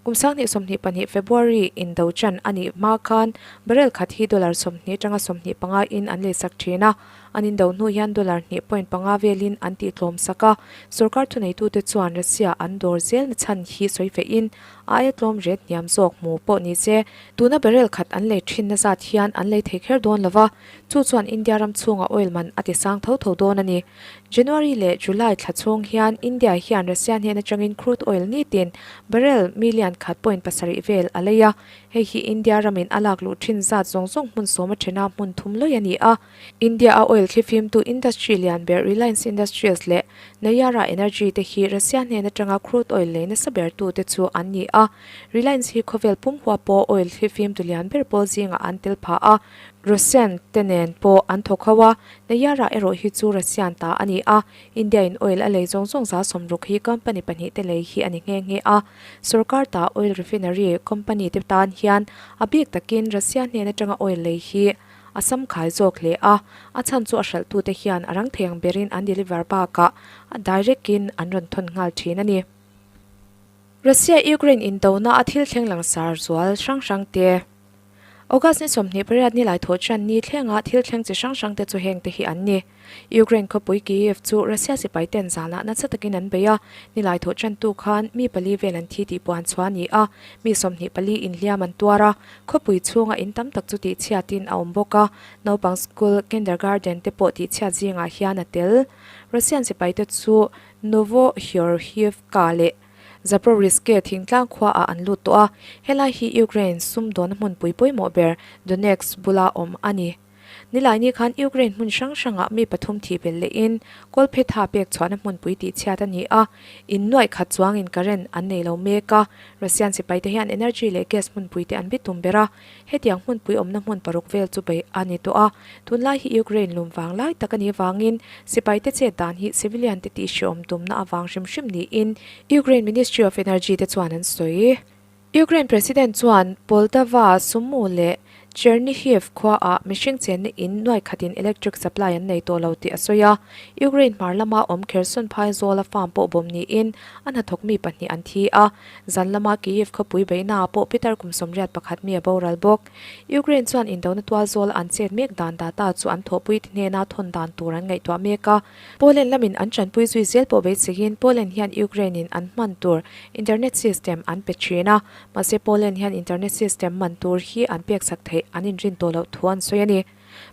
Kum 2022 February indo chan a nih hma khan barrel khat hi dollar 20 atanga 25 in an leisak thin a, an indo hnu hian dollar hnih point panga velin an tihtlawm sak a, sorkar thuneitute chuan Russia an dawr zelna chhan hi sawi fehin a aia tlawm ret hniam zawk hmu pawh ni se tuna barrel khat an lei thinna zat hian an lei thei kher dawn lo va. Chu chuan India ram chhunga oil man a ti sang tho tho dawn a ni. January leh July thla chhung hian India hian Russia hnen atangin crude oil nitin barrel million khat point pasarih vel a lei a. Hei hi India ramin a lak luh thin zat zawng zawng hmun sawm a thena hmun thum lawih a ni a. India-a oil thlifimtu industry lian ber Reliance Industries leh Nayara Energy te hi Russia hnen atanga crude oil lei nasa bertute chu an ni a. Reliance hi khawvel pum hua pawh oil thlifimtu lian ber pawl zingah an tel phah a. Russian te nen pawh an thawk ho a, Nayara erawh hi chu Russian ta a ni a, India in oil a lei zawng zawng 60% hi company pahnih te lei hi a ni nghe nghe a. Sorkar ta oil refinery company te tan hian a bik takin Russia hnen atanga oil lei hi a sam khai zawk hle a, a chhan chu a hralhtute hian a rang thei ang berin an deliver bakah a direct in an rawn thawn nghal thin a ni. Russia-Ukraine indona a thil thleng langsar zual hrang hrang te. August ni 28 nilai thawh chuan ni thlenga thil thleng chi hrang hrang te chu heng te hi an ni. Ukraine khawpui Kyiv chu Russia sipai ten zanah nasa takin an bei a, nilai thawh tantu khan mi pali vel an thi tih puan chhuah a ni a, mi 24 inhliam an tuar a, khawpui chhunga in tam tak chu tihchhiatin a awm bawk a, naupang school, kindergarten te pawh tihchhiat zingah hian a tel. Russian sipai te chu Novohyorhivka leh Zaporizhzhia thingtlang khua ah an lut tawh a, helai hi Ukraine sumdawnna hmunpui pawimawh ber Donetsk bula awm a ni. Nilaini khan Ukraine hmun hrang hrangah mi pathum thih belh lehin kawlphetha pek chhuahna hmunpui tihchhiat a ni a, in nuaih khat chuangin current an nei lo mek a, Russian sipaite hian energy leh gas hmunpuite an bitum ber a, Hetiang hmunpui awmna hmun paruk vel chu beih a ni tawh a, tunlai hi Ukraine lum vang lai tak a nih avangin sipaite chet dan hi civilian te tihhriawm tumna avang hrim hrim niin Ukraine Ministry of Energy te chuan an sawi. Ukraine President chuan Poltava, Sumu leh Chernihiv khuaah mihring chenna in nuai khatin electric supply an nei tawh lo tih a sawi a, Ukraine hmar lama awm Kherson phaizawla farm pawh bawm niin a hnathawk mi pahnih an thi a, Zan lama Kyiv khawpui beihnaah pawh pitar kum 81 mi a boral bawk. Ukraine chuan indona tual zawl an chet mek dan data chu an thawhpui te hnena thawn dan tur an ngaihtuah mek a. Poland lamin an tanpui zui zel pawh beiseiin Poland hian Ukraine in an hman tur internet system an pe thin a. Mahse Poland hian internet system man tur hi an peksak theih an inrin tawh loh thu an sawi a ni.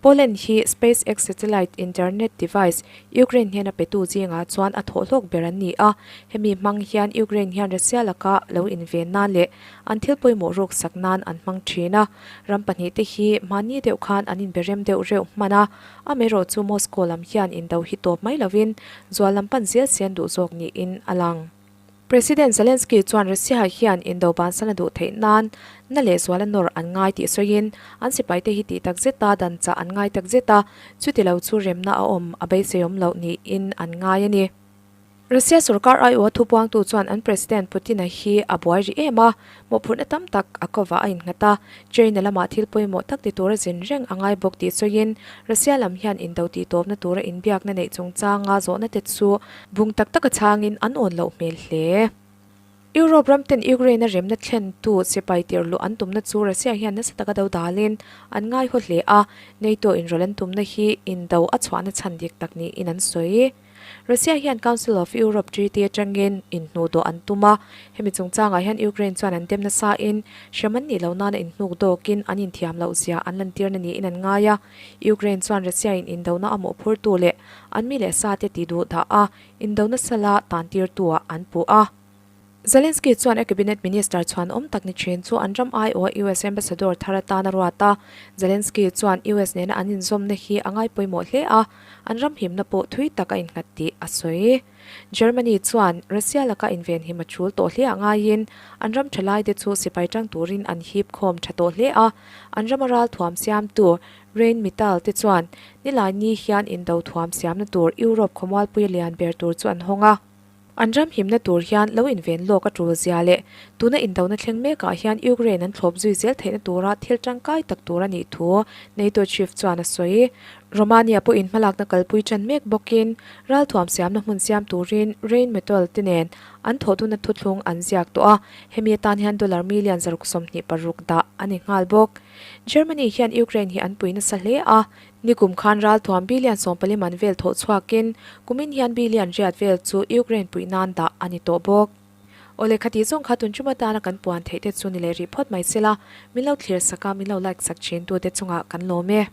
Poland hi SpaceX satellite internet device Ukraine hnena petu zingah chuan a thawh hlawk ber an ni a, hemi hmang hian Ukraine hian Russia laka lo inven nan leh an thil pawimawh ruk sak nan an hmang thin a. Ram pahnihte hi hmanni deuh khan an inberem deuh reuh hman a, amaherawh chu Moscow lam hian indo hi tawp mai lovin zual lam pan zel sen duh zawk niin a lang. President Zelensky chuan Russia hian indo bansan a duh theih nan na leh zuala nawr an ngai tih sawiin, an sipaite hi tih tak zeta dan chah an ngai tak zet a, chuti lo chu remna a awm a beiseiawm loh niin an ngai a ni. Russia sorkar aiawha thupuangtu chuan an President Putin-a hi a buai rih em a, mawhphurhna tam tak a kovah a innghat a, China lamah thil pawimawh tak ti tura zin reng a ngai bawk tih sawiin, Russia lam hian indo tihtawpna tura inbiakna neih chungchanga zawhna te chu Bung tak taka chhangin an awn loh hmel hle. Europe ram ten Ukraine-a remna thlentu sipai tirhluh an tumna chu Russia hian nasa taka do dalin an ngaihaw hle a, NATO inrawlh an tumna hi indo a chhuahna chhan dik tak niin an sawi. Russia hian Council of Europe Treaty atangin inhnuhdawh an tum a, hemi chungchangah hian Ukraine chuan an dem nasain hrem an nih loh nana inhnuk dawkin an inthiam loh zia an lantirna niin an ngai a. Ukraine chuan Russia-in indona a mawhphurtu leh an mi leh sate ti duh dah a, indona sala tantirtu-ah an puh a. Zelensky chuan a cabinet minister chhuan awm tak ni thin chu an ram aiawha US ambassador thar atan a ruat a. Zelensky chuan US nena an inzawmna hi a ngai pawimawh hle a, an ram himna pawh thui tak a innghat tih a sawi. Germany chuan Russia laka invenhim a tul tawh hle a ngaiin an ram thalaite chu sipai tang turin an hip khawm tha tawh hle a, an rama ral thuam siamtu Rheinmetall te chuan nilaini hian indo thuam siamna tur Europe khawmualpuia lian ber tur chu an hawng a. An ram himna tur hian lo inven lawk a tul zia leh tuna indona thleng mekah hian Ukraine an thlawp zui zel theihna tura thil tangkai tak tur a nih thu NATO chief chuan a sawi. Romania pawhin hmalakna kalpui tan mek bawkin ralthuam siamna hmun siam turin Rheinmetall te nen an thawhduna thuthlung an ziak tawh a, hemi atan hian dollar million 126 dah a ni nghal bawk. Germany hian Ukraine hi an pui nasa hle a, nikum khan ralthuam billion 14 man vel thawh chhuakin kumin hian billion riat vel chu Ukraine puih nan dah a ni tawh bawk. Awle khati zawng kha tun tum atana kan puan theih te chu ni leh rih phawt mai sela, min lo thlir sak a, min lo like sak thin tute chungah kan lawm e.